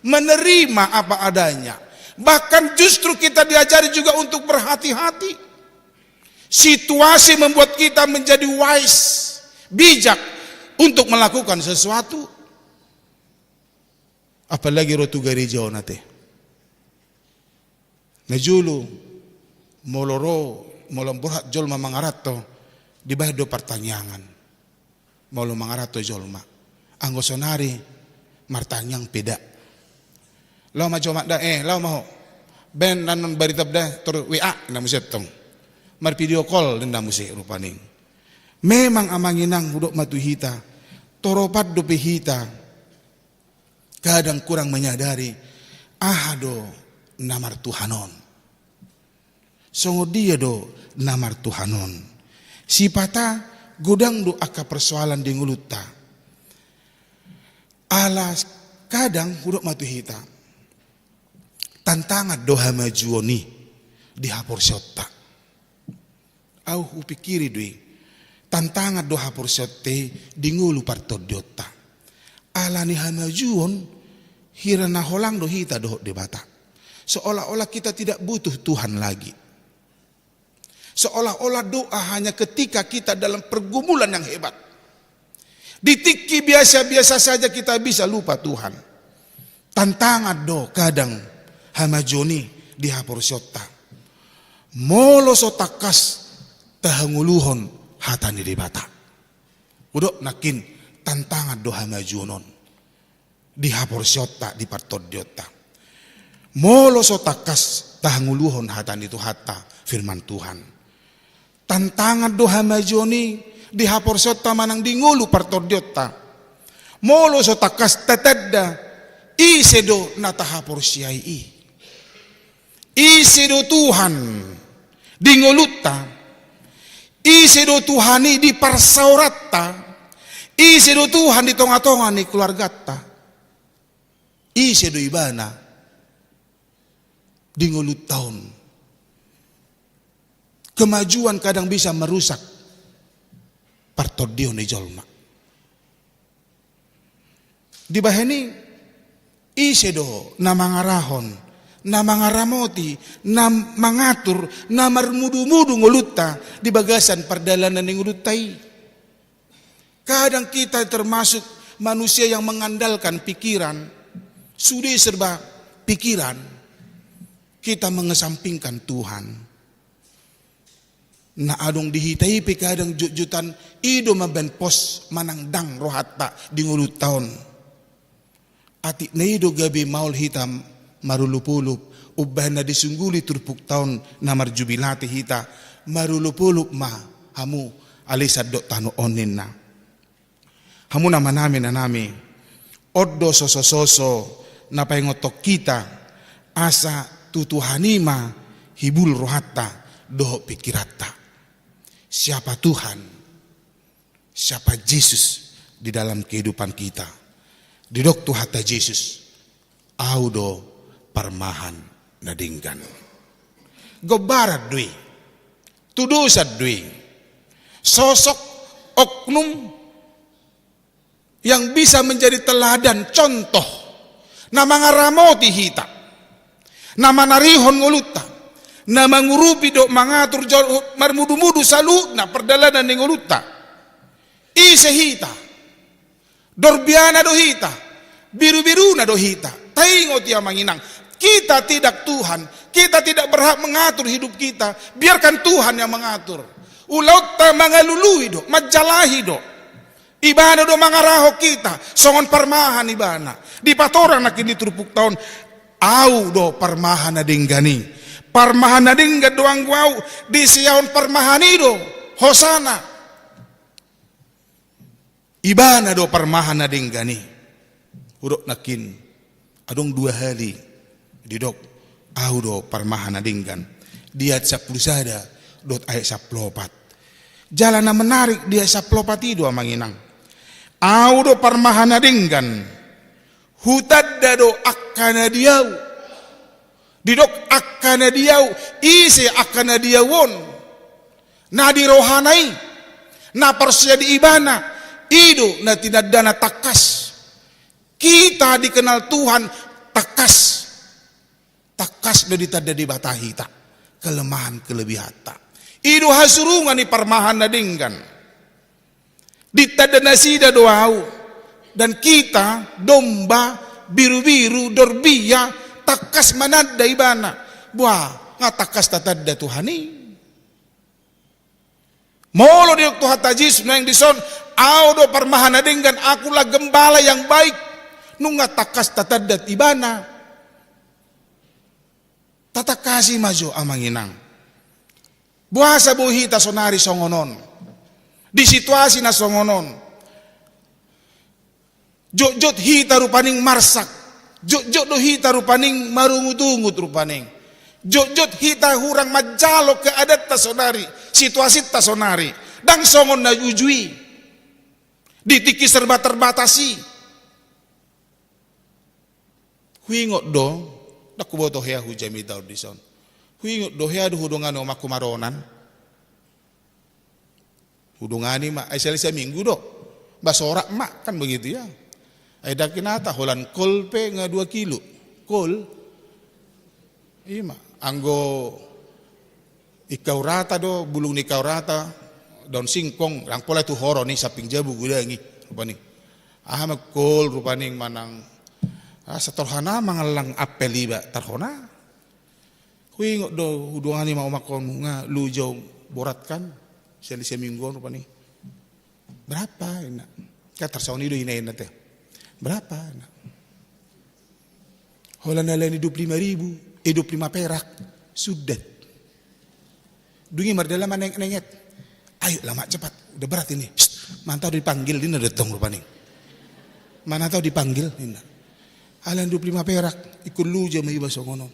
menerima apa adanya. Bahkan justru kita diajari juga untuk berhati-hati. Situasi membuat kita menjadi wise, bijak untuk melakukan sesuatu. Apalagi ro tu gareja on ate. Na jolo, molo ro, molo borhat jolma mangaranto, dibahen do partangiangan. Molo mangaranto jolma. Anggo saonari martangiang pe nda. Laho ma jo ma da, eh, laho ma ho. Baen annon barita da, tor W A na muse tong. Mar video call ninna muse rupani. Memang amang inang, hudok ma tu hita, toropan dope hita kadang kurang menyadari aha do na martuhan on. Songon dia do na martuhan on? Sipata godang do angka persoalan di ngolunta. Ala kadang hudok ma tu hita, tantangan do hamajuon i di haporseaonta. Au hupikiri do i. Tantangan do haporseaonta i di ngolu partondionta. Ala ni hamajuon, hira na holang do hita dohot Debata. Seolah-olah kita tidak butuh Tuhan lagi. Seolah-olah doa hanya ketika kita dalam pergumulan yang hebat. Di tingki biasa-biasa saja kita bisa lupa Tuhan. Tantangan do kadang hamajuon i di haporseaonta. Molo so tangkas tahangoluhon hata ni Debata. Hudok nangkin, tantangan do hamajuon on di haporseaonta, di partondionta. Molo so tangkas tahangoluhon hata ni Tuhanta, firman Tuhan. Tantangan do hamajuon i di haporseaonta manang di ngolu partondionta. Molo so tangkas tatanda ise do na tahaporseai i. Ise do Tuhan di ngolunta? Ise do Tuhan i di parsaoranta? Ise do Tuhan di tonga-tonga ni keluarganta? Ise do Ibana di ngolunta on? Kemajuan kadang bisa merusak partondion ni jolma. Dibahen i, ise do na mangarahon, na mangaramoti, na mangatur, na marmudu-mudu ngolunta di bagasan pardalanan ni ngolunta i? Kadang kita termasuk manusia yang mengandalkan pikiran, sude serba pikiran, kita mengesampingkan Tuhan. Na adong di hita i pe kadang jotjotan, i do mambaen pos manang dang rohanta di ngolunta on. Atik na i do gabe maol hita marolopolop, umbahen na disungguli turpukta on na marjubilate hita, marolopolop ma hamu alesan dohot tano on ninna. Hamu amanami, inanami, on do sosososo na paingothon hita, asa tu Tuhan i ma hibul rohanta dohot pikiranta. Siapa Tuhan? Siapa Jesus di dalam kehidupan kita? Didok Tuhanta Jesus, Au do parmahan na denggan. Gombaran do i, tudosan do i, sosok oknum yang bisa menjadi teladan, contoh, na mangaramoti hita, na manarihon ngolunta, na mangurupi dohot mangatur jo-, marmudumudu saluhutna pardalanan ni ngolunta. Ise hita? Dorbiana do hita, birubiruna do hita. Taingot i, amang inang, kita tidak Tuhan, kita tidak berhak mengatur hidup kita. Biarkan Tuhan yang mengatur. Ulaonta mangalului do, manjalahi do. Ibana do mangarahon hita, songon parmahan ibana. Dipatorang nangkin di turpukta on, au do parmahan na denggan i. Parmahan na denggan do anggo au, disiahon parmahan i do, hosana. Ibana do parmahan na denggan i. Hudok nangkin, adong dua hali didok, au do parmahan na denggan. Di ayat sampulu sada dohot ayat sampulu opat. Jala na menarik di ayat sampulu opat i do, amang inang. Au do parmahan na denggan. Hutanda do angka na di au. Didok angka na di au, ise angka na di au on? Na di rohana i, na porsea di ibana, i do na tinandana tangkas. Kita dikenal Tuhan tangkas. Tangkas do ditanda Debata hita, kelemahan kelebihanta. I do hasurungan ni parmahan na denggan. Ditanda nasida do au. Dan kita, domba, birubiru, dorbia, tangkas mananda ibana. Buah, nga tangkas tatanda Tuhan i. Molo didok Tuhanta Jesus nuaeng dison, au do parmahan na denggan, akulah gembala yang baik. Nunga tangkas tatanda ibana. Tatangkasi ma jo, amang inang. Boasa boi hita sonari songon on? Di situasi na songon on. Jotjot hita rupaning marsak. Jotjot do hita rupaning marungutungut rupaning. Jotjot hita hurang manjalo keadaanta sonari, situasinta sonari. Ndang songon na uju i. Di tingki serba terbatas i. Huingot do, ndang huboto hea hu jamita on dison. Huingot do hea do hudongani omakku maronan. Hudongani ma, ai sahali saminggu do. Ba sorak ma, kan begitu ya. Ai ndang hinata, holan kol pe nga dua kilo. Kol. Ima, anggo ingkau rata do, bulung ni ingkau rata, daun singkong, ndang pola tu horon i, samping jabu godang i, rupani. Aha ma kol, rupani manang, ah, satorhon mangallang apel iba, tarhon. Huingot do, hudongani ma omakku on, nga loja borat kan, sahali saminggu on rupani. Berapa, inna? Kan tarsongon i do ina-ina te. Berapa, inna? Holan alani dua puluh lima ribu, eh, dua puluh lima perak, sudah. Dung i mardalan manenget-nenget. Ayo, Lamak, cepat, udah berat ini. Psst, mananta dipanggil, ninna do tong rupani. Mananta dipanggil, ninna. Alani dua puluh lima perak, ingkon loja ma iba songon on.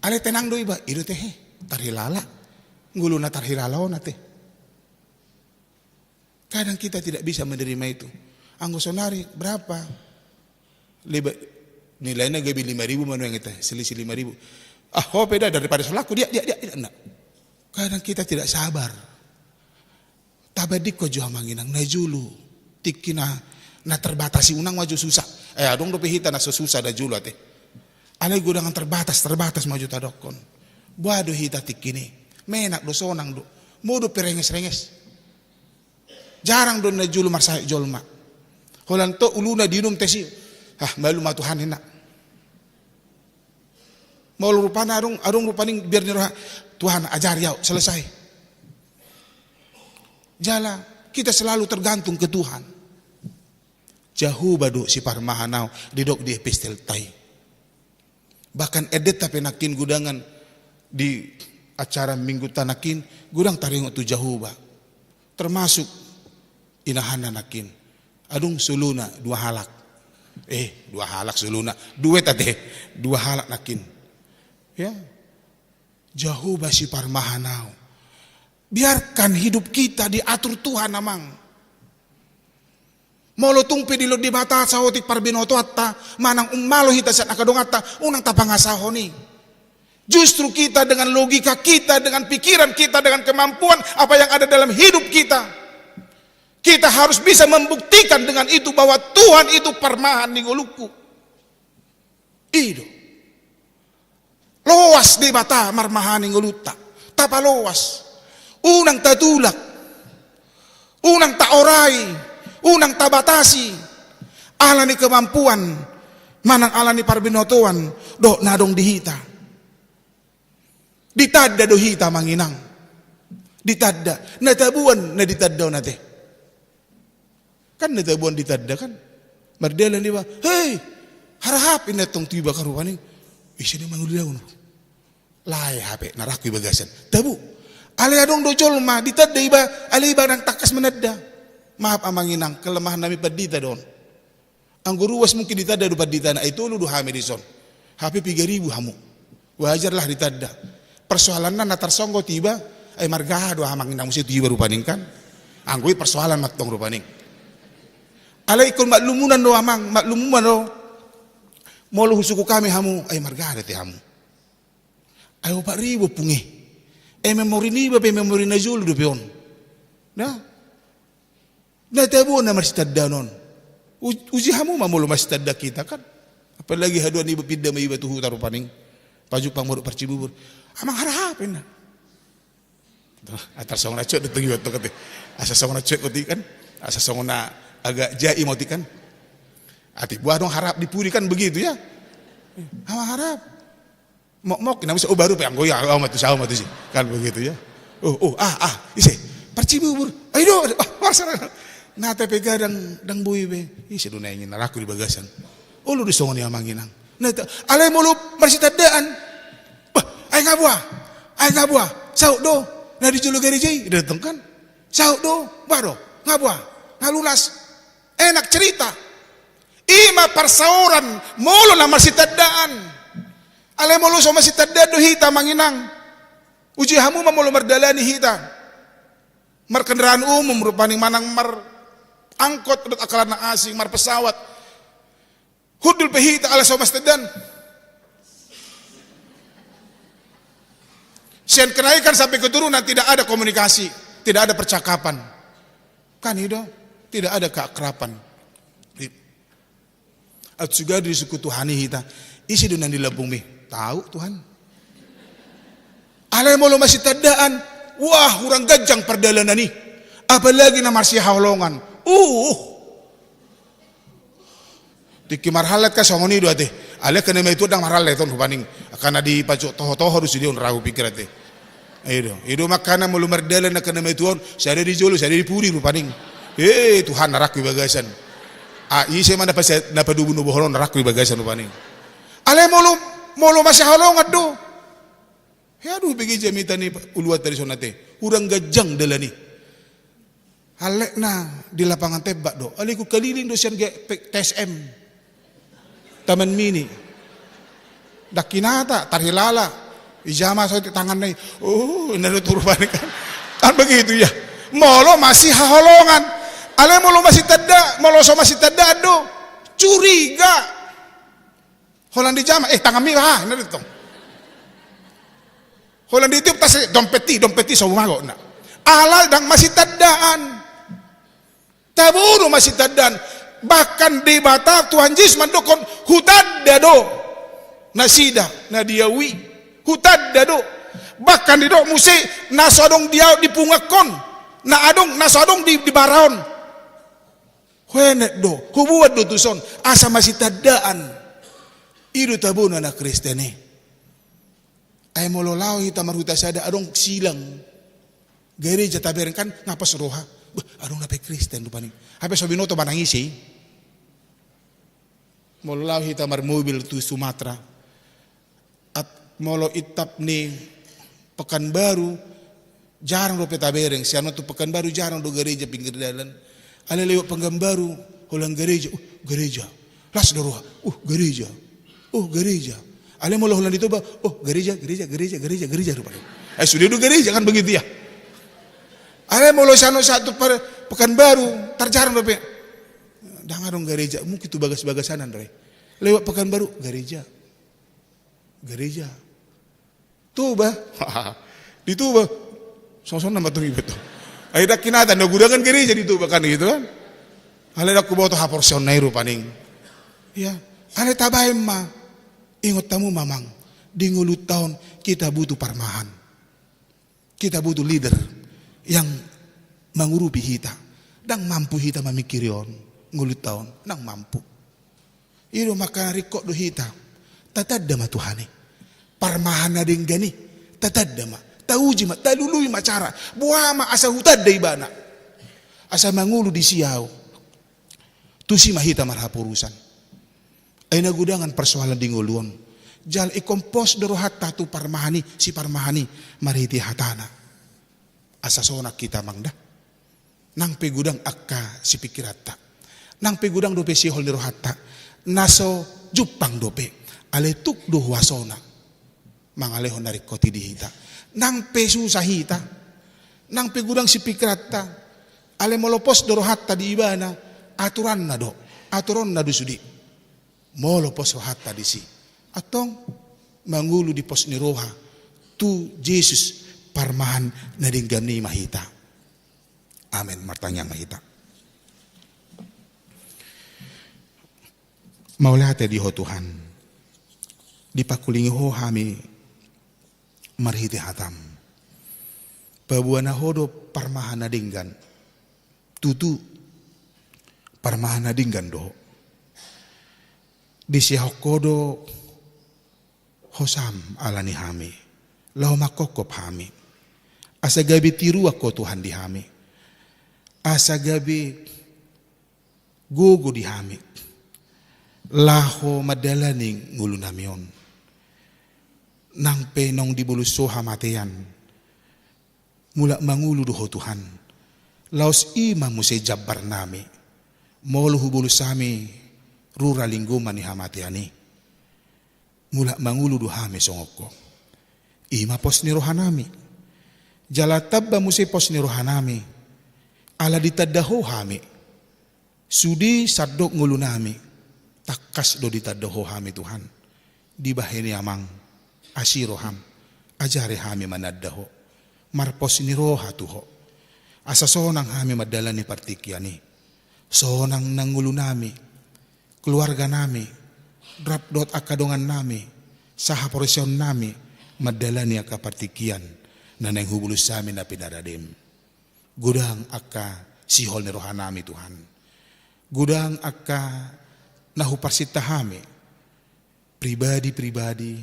Alai tenang do iba, i do ate, tarhilala. Ngoluna tarhilala on ate. Kadang kita tidak bisa menerima itu. Anggo sonari berapa? Leba, nilaina gabe lima ribu ma nuaeng ate, selisih lima ribu. Ah, ho pe da, daripada so laku, dia, dia, dia, dia, nah. Kadang kita tidak sabar. Tabandingkon jo, amang inang, na jolo. Tingki na, na terbatas i, unang ma jo susah. Eh, adong dope hita na so susah na jolo ate. Alai godang terbatas, terbatas ma jo tadokkon. Boha do hita tingki i? Menak do, sonang do. Modom pe renges-renges. Jarang do na jolo marsahit jolma. Holan tong uluna diinum tes i. Ah, malu ma Tuhan, inna. Molo rupana adong, adong rupani biar ni roha, Tuhan, ajari au, selesai. Jala, kita selalu tergantung ke Tuhan. Jahowa do siparmahan au, didok di epistelta i. Bahkan endenta pe nangkin godangan di acara mingguta nangkin, godang taringot tu Jahowa. Termasuk inahanna nangkin. Adong solona dua halak. Eh, dua halak solona. Duet ate, dua halak nangkin. Ya. Jahowa siparmahan au. Biarkan hidup kita diatur Tuhan, amang. Molo tung pe dilehon Debata saotik parbinotoanta, manang ummalo hita sian angka donganta, unang tapangasahon i. Justru kita dengan logika kita, dengan pikiran kita, dengan kemampuan apa yang ada dalam hidup kita, kita harus bisa membuktikan dengan itu bahwa Tuhan itu parmahan ni ngolungku. I do. Loas Debata marmahani ngolunta. Tapaloas. Unang tatulak. Unang taorai. Unang tabatasi. Alani kemampuan. Manang alani parbinotoan. Dohot na adong di hita. Ditanda do hita, amang inang. Ditanda. Na taboan na ditanda on ate. Kan na tabuan ditanda kan. Mardalan iba, "Hei, harahap," ninna tong tu iba kan rupani. Ise do mangulahon? Lae hape na rangku i bagasan. Tabu. Alai adong do jolma ditanda iba, alai iba ndang tangkas mananda. Maaf amang inang, kelemahan nami pandita do on. Anggo ruas mungkin ditanda do panditana, ai tolu do hami dison. Hape piga ribu hamu. Wajar lah ditanda. Persoalanna na tarsonggot iba, ai margaha do amang inang muse tu iba rupani kan. Anggo i persoalan ma tong rupani. Alai ingkon maklumuna do amang, maklumuna do. Molo husukkun hami hamu, ai margaha do ate hamu. Ai opat ribu ompung i. Ai memori niba pe memori na jolo dope on. Nah. Na tabuan na marsitandaan on. U-, uji hamu ma molo marsitandaan hita kan. Apalagi haduan iba pinda ma iba tu huta rupani. Pajumpang modom Parcibubur. Amang harahap ninna. Atar songon na cuek do tong iba tong ate. Asa songon na cuek do i kan. Asa songon na agak jaim do i kan. Ate buah dong harahap di pudi kan begitu ya. Amang harahap. Mok, mok, na muse, oh, baru pe, anggo i, au ma tusi, au ma tusi. Kan begitu ya. Oh, oh, ah, ah, ise. Parcibubur. Ai do, ah, marsa. Na tape ga ndang, ndang boi be. Ise do na ingin na rangku di bagasan. Olo do songon i amang inang. Na ta-, alai molo marsitandaan. Bah, ai nga boha. Ai nga boha. Saut do. Na di jolo gareja i, datang kan. Saut do. Bah do. Nga boha. Nga lunas. Enak cerita. I ma parsaoran molo na marsitandaan. Alai molo so marsitandaan do hita amang inang. Uji hamu ma molo mardalani hita. Markendaraan umum rupani manang marangkot dohot angka na asing, marpesawat. Hundul pe hita ala so marsitandaan. Sian kenaikan sampai keturunan tidak ada komunikasi, tidak ada percakapan. Kan i do, tidak ada keakraban. Aut suga do disungkun Tuhan i hita. Ise do na nilambungmi? Tahu Tuhan. Alai molo marsitandaan, wah, hurang ganjang pardalanan i. Apalagi na marsihaholongan. Uh. Tingki marhallet kan songon i do ate. Alai angka na matua ndang marhallet on rupani. Angka na dipajo toho-toho do sude on, ra hupikir ate. I do, i do makana molo mardalan angka na matua on, sada di jolo, sada di pudi rupani. Eh, Tuhan na rangku i bagasan. Ah, ise ma na pasa-, na padubu-dubu holong na rangku i bagasan rupani. Alai molo, molo marsahalahan do. Hea do hubege jamita ni uluan tadi songon ate. Hurang ganjang dalan i. Halletna di lapangan tembak do. Alai hukaliling do sian ge-, pe-, T S M. Taman Mini. Ndang hinata, tarhilala. Ijama so tanganna i. Oh, ninna do tu rupani kan. Kan begitu ya. Molo marsihaholongan. Alai molo marsitanda, molo so marsitandaan do. Curiga. Holan dijama, eh, tanganmi, ah, ninna do tong. Holan ditiup tas, dompet i, dompet i, so mago, ninna. Alai ndang marsitandaan. Tabo do marsitandaan. Bahkan Debata Tuhan Jesus mandokkon, hutanda do nasida na di ahu i. Hutanda do. Bahkan didok muse na so adong di ahu, di pungakon. Na adong, na so adong di, di bara on. Huenet do, hubuat do tuson, asa marsitandaan. I do tabona na Kristen i. Ai molo laho hita marhuta sada adong silang. Gareja tabereng kan nga pos roha. Beh, adong na pe Kristen rupani. Hape so binoto manang ise i. Molo laho hita marmobil tu Sumatera. At-, molo intap ni Pekanbaru, jarang dope tabereng, sian on tu Pekanbaru jarang do gareja pinggir dalan. Alai lewat Pekanbaru, holan gareja, uh, gareja. Las do roha, uh, gareja. Uh, gareja. Alai molo holan di Toba, oh, gareja, gareja, gareja, gareja, gareja rupani. Eh, sude do gareja kan begitu ya. Alai molo sian on sahat tu Pe-, Pekanbaru, tar jarang dope. Ndang adong gareja, mungkin tu bagas-bagasan an do i. Lewat Pekanbaru, gareja. Gareja. Toba. Di Toba. Songon-songon nama tu iba tu. Ai ndang hinata, na gudangan gareja di Toba kan gitu kan. Alai ndang huboto haporseaonna i rupani. Ya. Alai tabaen ma. Ingot hamu ma amang. Di ngolunta on kita butuh parmahan. Kita butuh leader yang mangurupi hita. Ndang mampu hita mamingkiri on, ngolunta on, ndang mampu. I do makana ringkot do hita. Tatanda ma Tuhan i. Parmahan na denggan i. Tatanda ma. Tauji ma, talului ma cara. Boha ma asa hutanda ibana. Asa mangolu disi ahu. Tusi ma hita marhaporusan. Ai na godangan parsoalan di ngolu on. Jala ingkon pos do rohanta tu parmahan i, siparmahan i, marhite hatana. Asa sonang hita, Amang, da. Nang pe godang angka sipikiranta, nang pe godang dope sihol ni rohanta, na so jumpang dope, alai tuk do huasona mangalehon na ringkot i di hita. Nang pe susah hita, nang pe godang sipikiranta, alai molo pos do rohanta di Ibana, aturanna do, aturonna do sude. Molo pos rohanta disi, antong mangolu di pos ni roha tu Jesus, parmahan na denggan i ma hita. Amen. Martangiang ma hita. Mauliate di Ho Tuhan, dipangkulingi Ho hami marhite hataM. Paboa na Ho do parmahan na denggan. Tutu, parmahan na denggan do Ho. Disiahon Ho do hosaM ala ni hami, laho manghophop hami, asa gabe tiruan Ho Tuhan di hami, asa gabe gogo di hami laho mandalani ngolunami on. Nang pe naung dibolus Ho hamatean, mulak mangolu do Ho Tuhan. Laos i ma muse jambarnami, molo hubolus hami rura linggoma ni hamatean i, mulak mangolu do hami songon Ho. I ma pos ni rohanami. Jala tamba muse pos ni rohanami, ala ditanda Ho hami. Sude sandok ngolunami, tangkas do ditanda Ho hami, Tuhan. Dibahen i, Amang, asi rohaM, ajari hami mananda Ho, marpos ni roha tu Ho, asa sonang hami mandalani partingkian i. Sonang nang ngolunami, keluarganami, rap dohot angka dongannami, sahaporseaonnami mandalani angka partingkian na naeng hubolus hami na pinaradem. Godang angka sihol ni rohanami, Tuhan. Godang angka na huparsinta hami, pribadi-pribadi,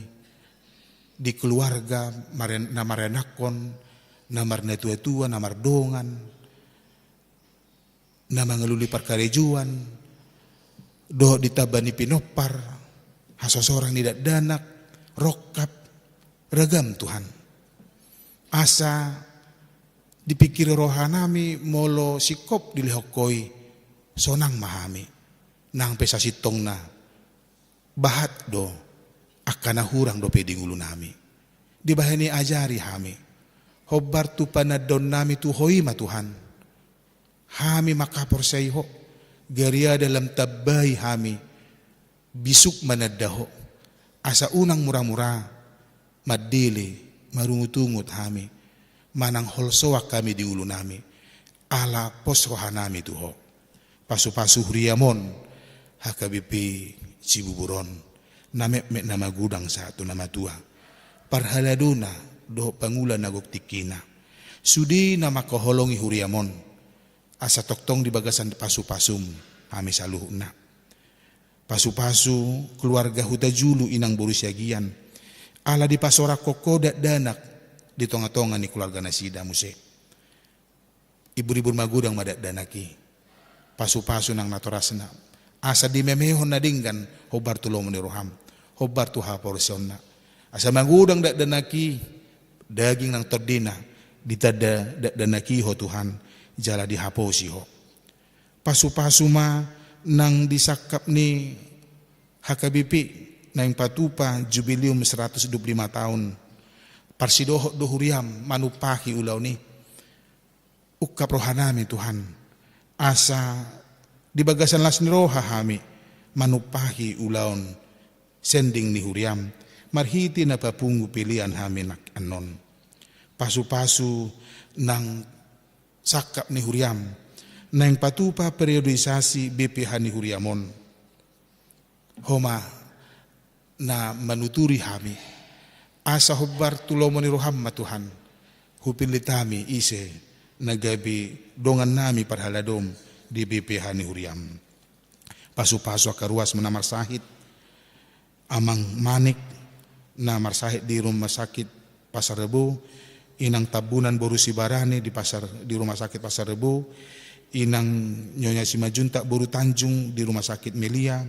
di keluarga, maren-, na marenakkon, na marnatuatua, na mardongan, na mangalului parkarejoan, dohot di tamba ni pinompar, hasosorang ni dakdanak, rongkap, ragam, Tuhan. Asa dipingkiri rohanami molo singkop dilehon Ho i, sonang ma hami. Nang pe sasintongna bahat do angka na hurang dope di ngolunami. Dibahen i ajari hami. Hombar tu panandaonnami tu Ho i ma, Tuhan. Hami manghaporseai Ho, gariada lam tambai hami bisuk mananda Ho, asa unang muramura mandele, marungutungut hami, manang holsoan hami di ngolunami, ala pos rohanami tu Ho. Pasupasu huriaM on, H K B P Cibubur on, na metmet na magodang sahat tu na matua, parhaladona dohot pangula na gok tingkina, sude na manghaholongi huriaM on, asa tongtong di bagasan pasupasuM hami saluhutna. Pasupasu keluarga Hutajulu, inang boru Siagian, ala dipasorang Ho dakdanak di tongatonga ni keluarga nasida muse. Iburibur magodang ma dakdanak i. Pasupasu nang natorasna, asa dimemehon na denggan hombar tu lomo ni rohaM, hombar tu haporseaonna. Asa magodang dakdanak i, daging nang tondina, ditanda dakdanak i Ho Tuhan, jala dihaposi Ho. Pasupasu ma nang di sangkap ni H K B P naeng patupa jubileum seratus dua puluh lima taon. Parsidohot do huriaM manumpahi ulaon i. Ungkap rohanami, Tuhan, asa di bagasan las ni roha hami manumpahi ulaon sending ni huriaM, marhite na papungu pelean hami nang annon. Pasupasu nang sangkap ni huriaM naeng patupa periodisasi B P H ni huriaM on. Ho ma na manuturi hami, asa hombar tu lomo ni rohaM ma, Tuhan, hupillit hami ise na gabe dongannami parhaladoM di B P H ni huriaM. Pasupasu angka ruas na marsahit, Amang Manik na marsahit di Rumah Sakit Pasar Rebo, Inang Tambunan boru Sibarani di pasar, di Rumah Sakit Pasar Rebo, Inang Nyonya Simanjuntak boru Tanjung di Rumah Sakit Melia,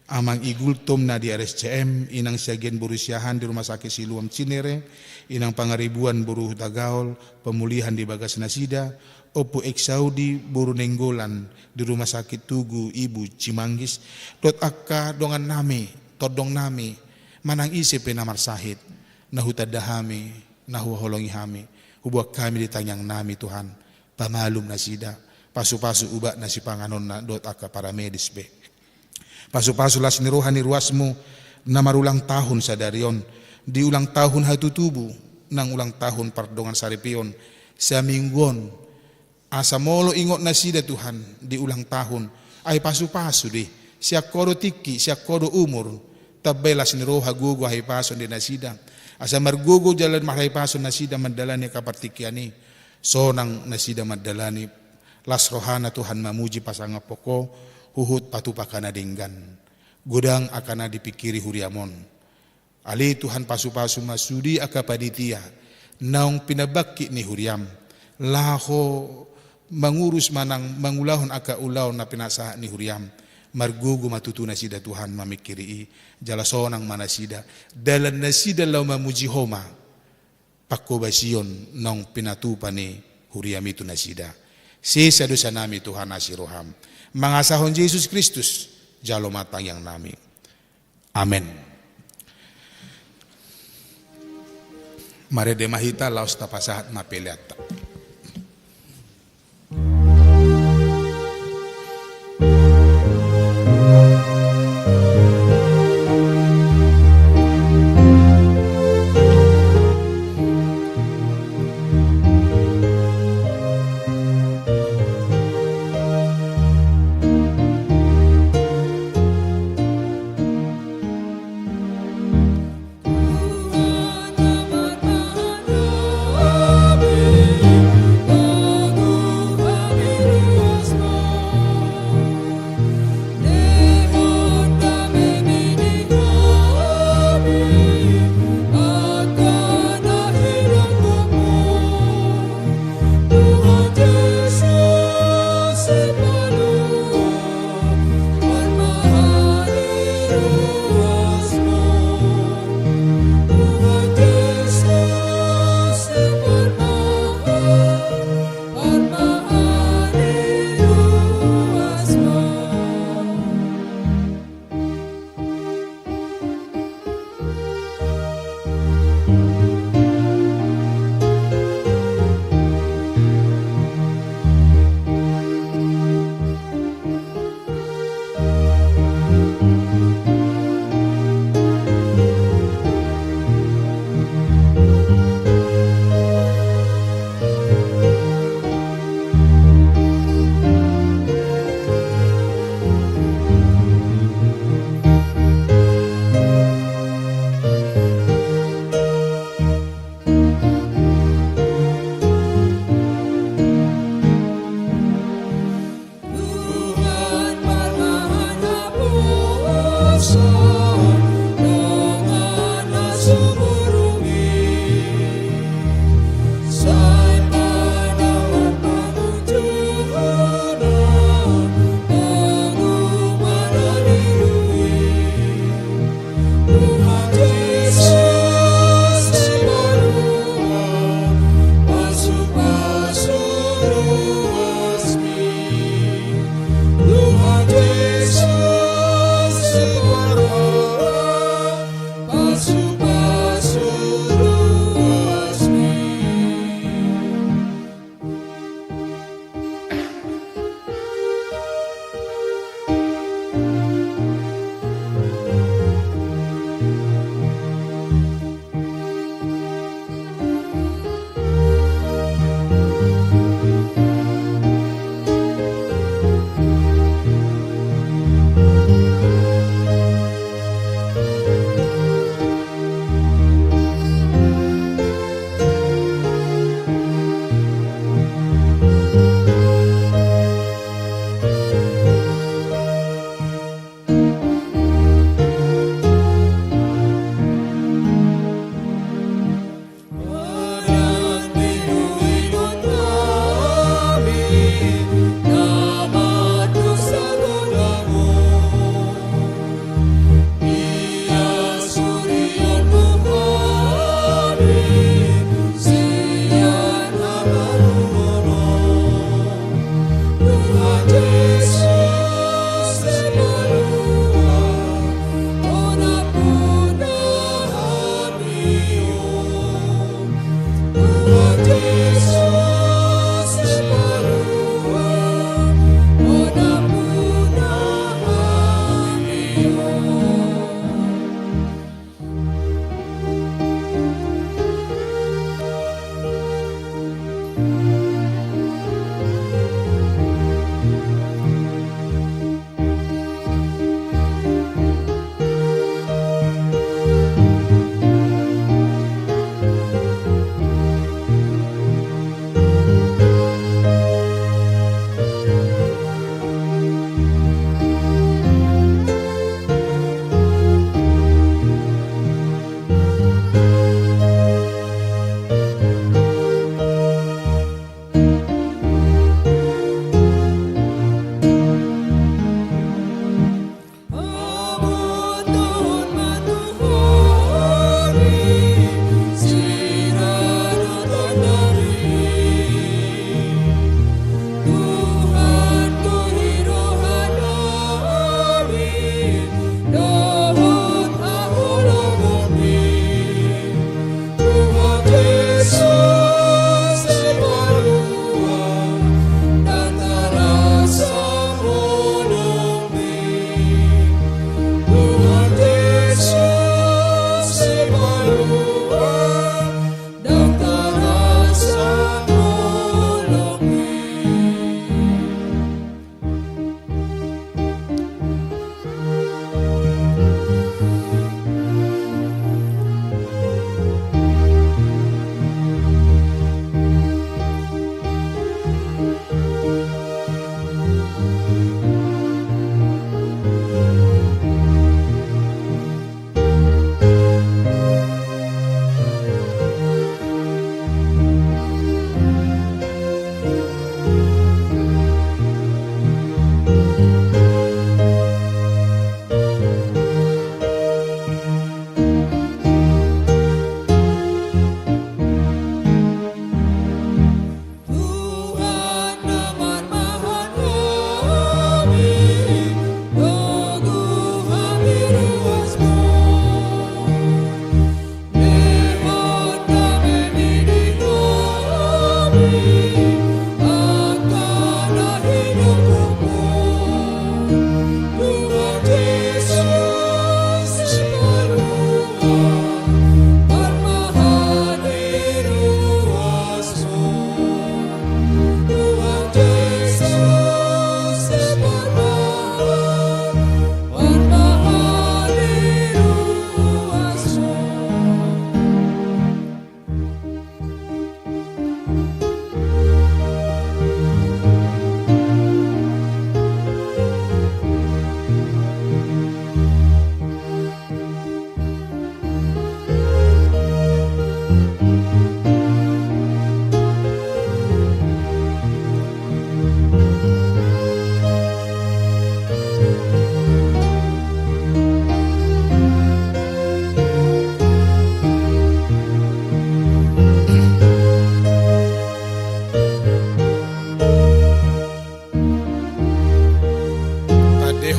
Amang I Gultom na di R S C M, Inang Siagian boru Siahaan di Rumah Sakit Siloam Cinere, Inang Pangaribuan boru Hutagaol, pemulihan di bagas nasida, Ompu Eksaudi boru Nainggolan di Rumah Sakit Tugu Ibu Cimanggis, dohot angka dongannami, tondongnami, manang ise pe na marsahit, na hutanda hami, na huhaholongi hami, huboan hami di tangiangnami Tuhan, pamalum nasida, pasupasu ubatna sipanganonna dohot angka paramedis pe. Pasupasu las ni roha ni ruasmu na marulang tahun sadari on, di ulang tahun hatutubu, nang ulang tahun pardongansaripeon, saminggu on, asa molo ingot nasida Tuhan di ulang tahun, ai pasupasu do i, sian Ho do tingki, sian Ho do umur, tambai las ni roha, gogo, hahipason di nasida, asa margogo jala marhahipason nasida mandalani angka partingkian i, sonang nasida mandalani, las rohana Tuhan mamuji pasangaphon Ho, huhut patupa angka na denggan, godang angka na dipingkiri huriam on. Ale Tuhan, pasupasu ma sude angka panitia naung pinabangkit ni huriam, laho mangurus manang mangulahon angka ulaon na pinasahat ni huriam, margogo ma tutu nasida Tuhan mamingkiri i, jala sonang ma nasida, dalan nasida laho mamuji Ho ma panghobasion naung pinatupa ni huriam i tu nasida. Sesa dosanami Tuhan, asi roham. Mangasahon Jesus Kristus, jalo ma tangiangnami. Amen. Marende ma hita laos tapasahat ma peleanta.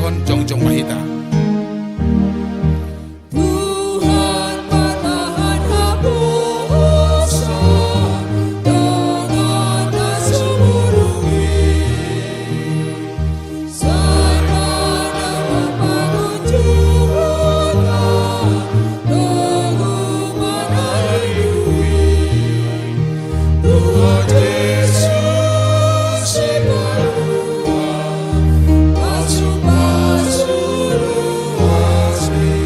Jongjong ma hita. Tuhan manahan haposan, dongan na sumurung i. Sai ma na mampangunjung hita, dongan na rindu i. Tuhan Jesus, sipalua pasupasu ruas i.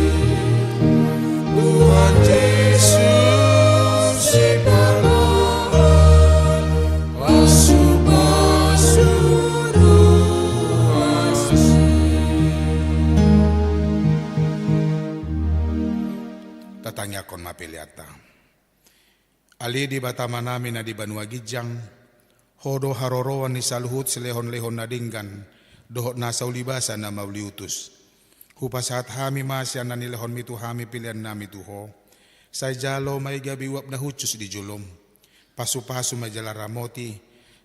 Tuhan Jesus, sipalua pasupasu ruas i. Tatangiangkon ma peleanta. Ale Debata Amanami na di banua ginjang, Ho do haroroan ni saluhut silehonlehon na denggan dohot nasa ulibasa na mauliutus. Hupasahat hami ma sian na nilehonmi tu hami peleannami tu Ho. Sai jalo ma i gabe uap na hushus di jolom. Pasupasu ma jala ramoti,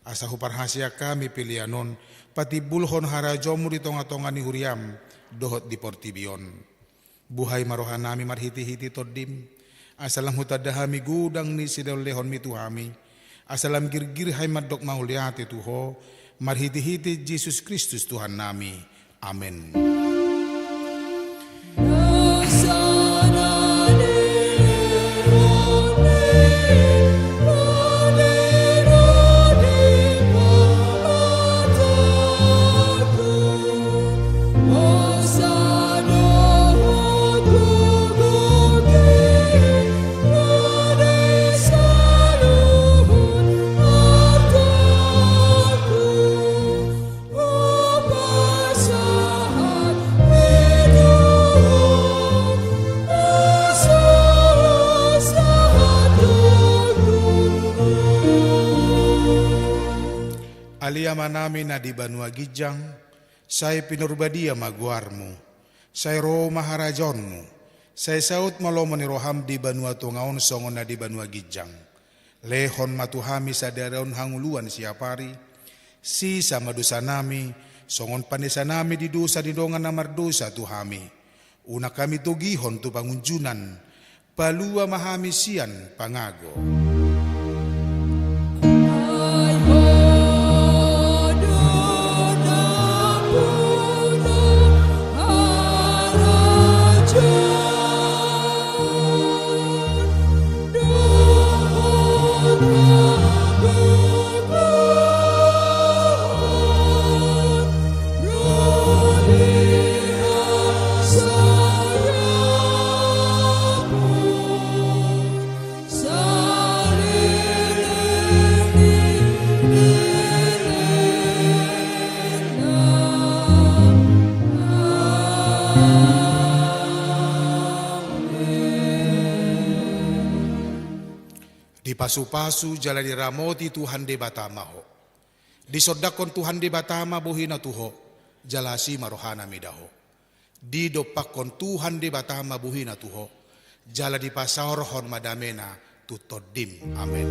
asa huparhaseang hami pelean on patimbulhon harajaonmu di tongatonga ni huriam dohot di portibi on. Buhai ma rohanami marhitehite Tondim, asa lam hutanda hami godang ni silehonlehonmi tu hami, asa lam girgir hami mandok mauliate tu Ho, marhitehite Jesus Kristus Tuhannami. Amen. Ale Amanami na di banua ginjang, sai pinarbadia ma goarmu, sai ro ma harajaonmu, sai saut ma lomo ni roham di banua tonga on songon na di banua ginjang. Lehon ma tu hami sadari on hangoluan siapari, sesa ma dosanami, songon panesanami di dosa ni dongan na mardosa tu hami. Unang hami togihon tu pangunjunan, palua ma hami sian pangago. Dipasupasu jala diramoti Tuhan Debata ma ho. Disondangkon Tuhan Debata ma bohina tu ho, jala asi ma rohana mida ho. Didompakkon Tuhan Debata ma bohina tu ho, jala dipasaorhon ma damena tu tondim. Amen.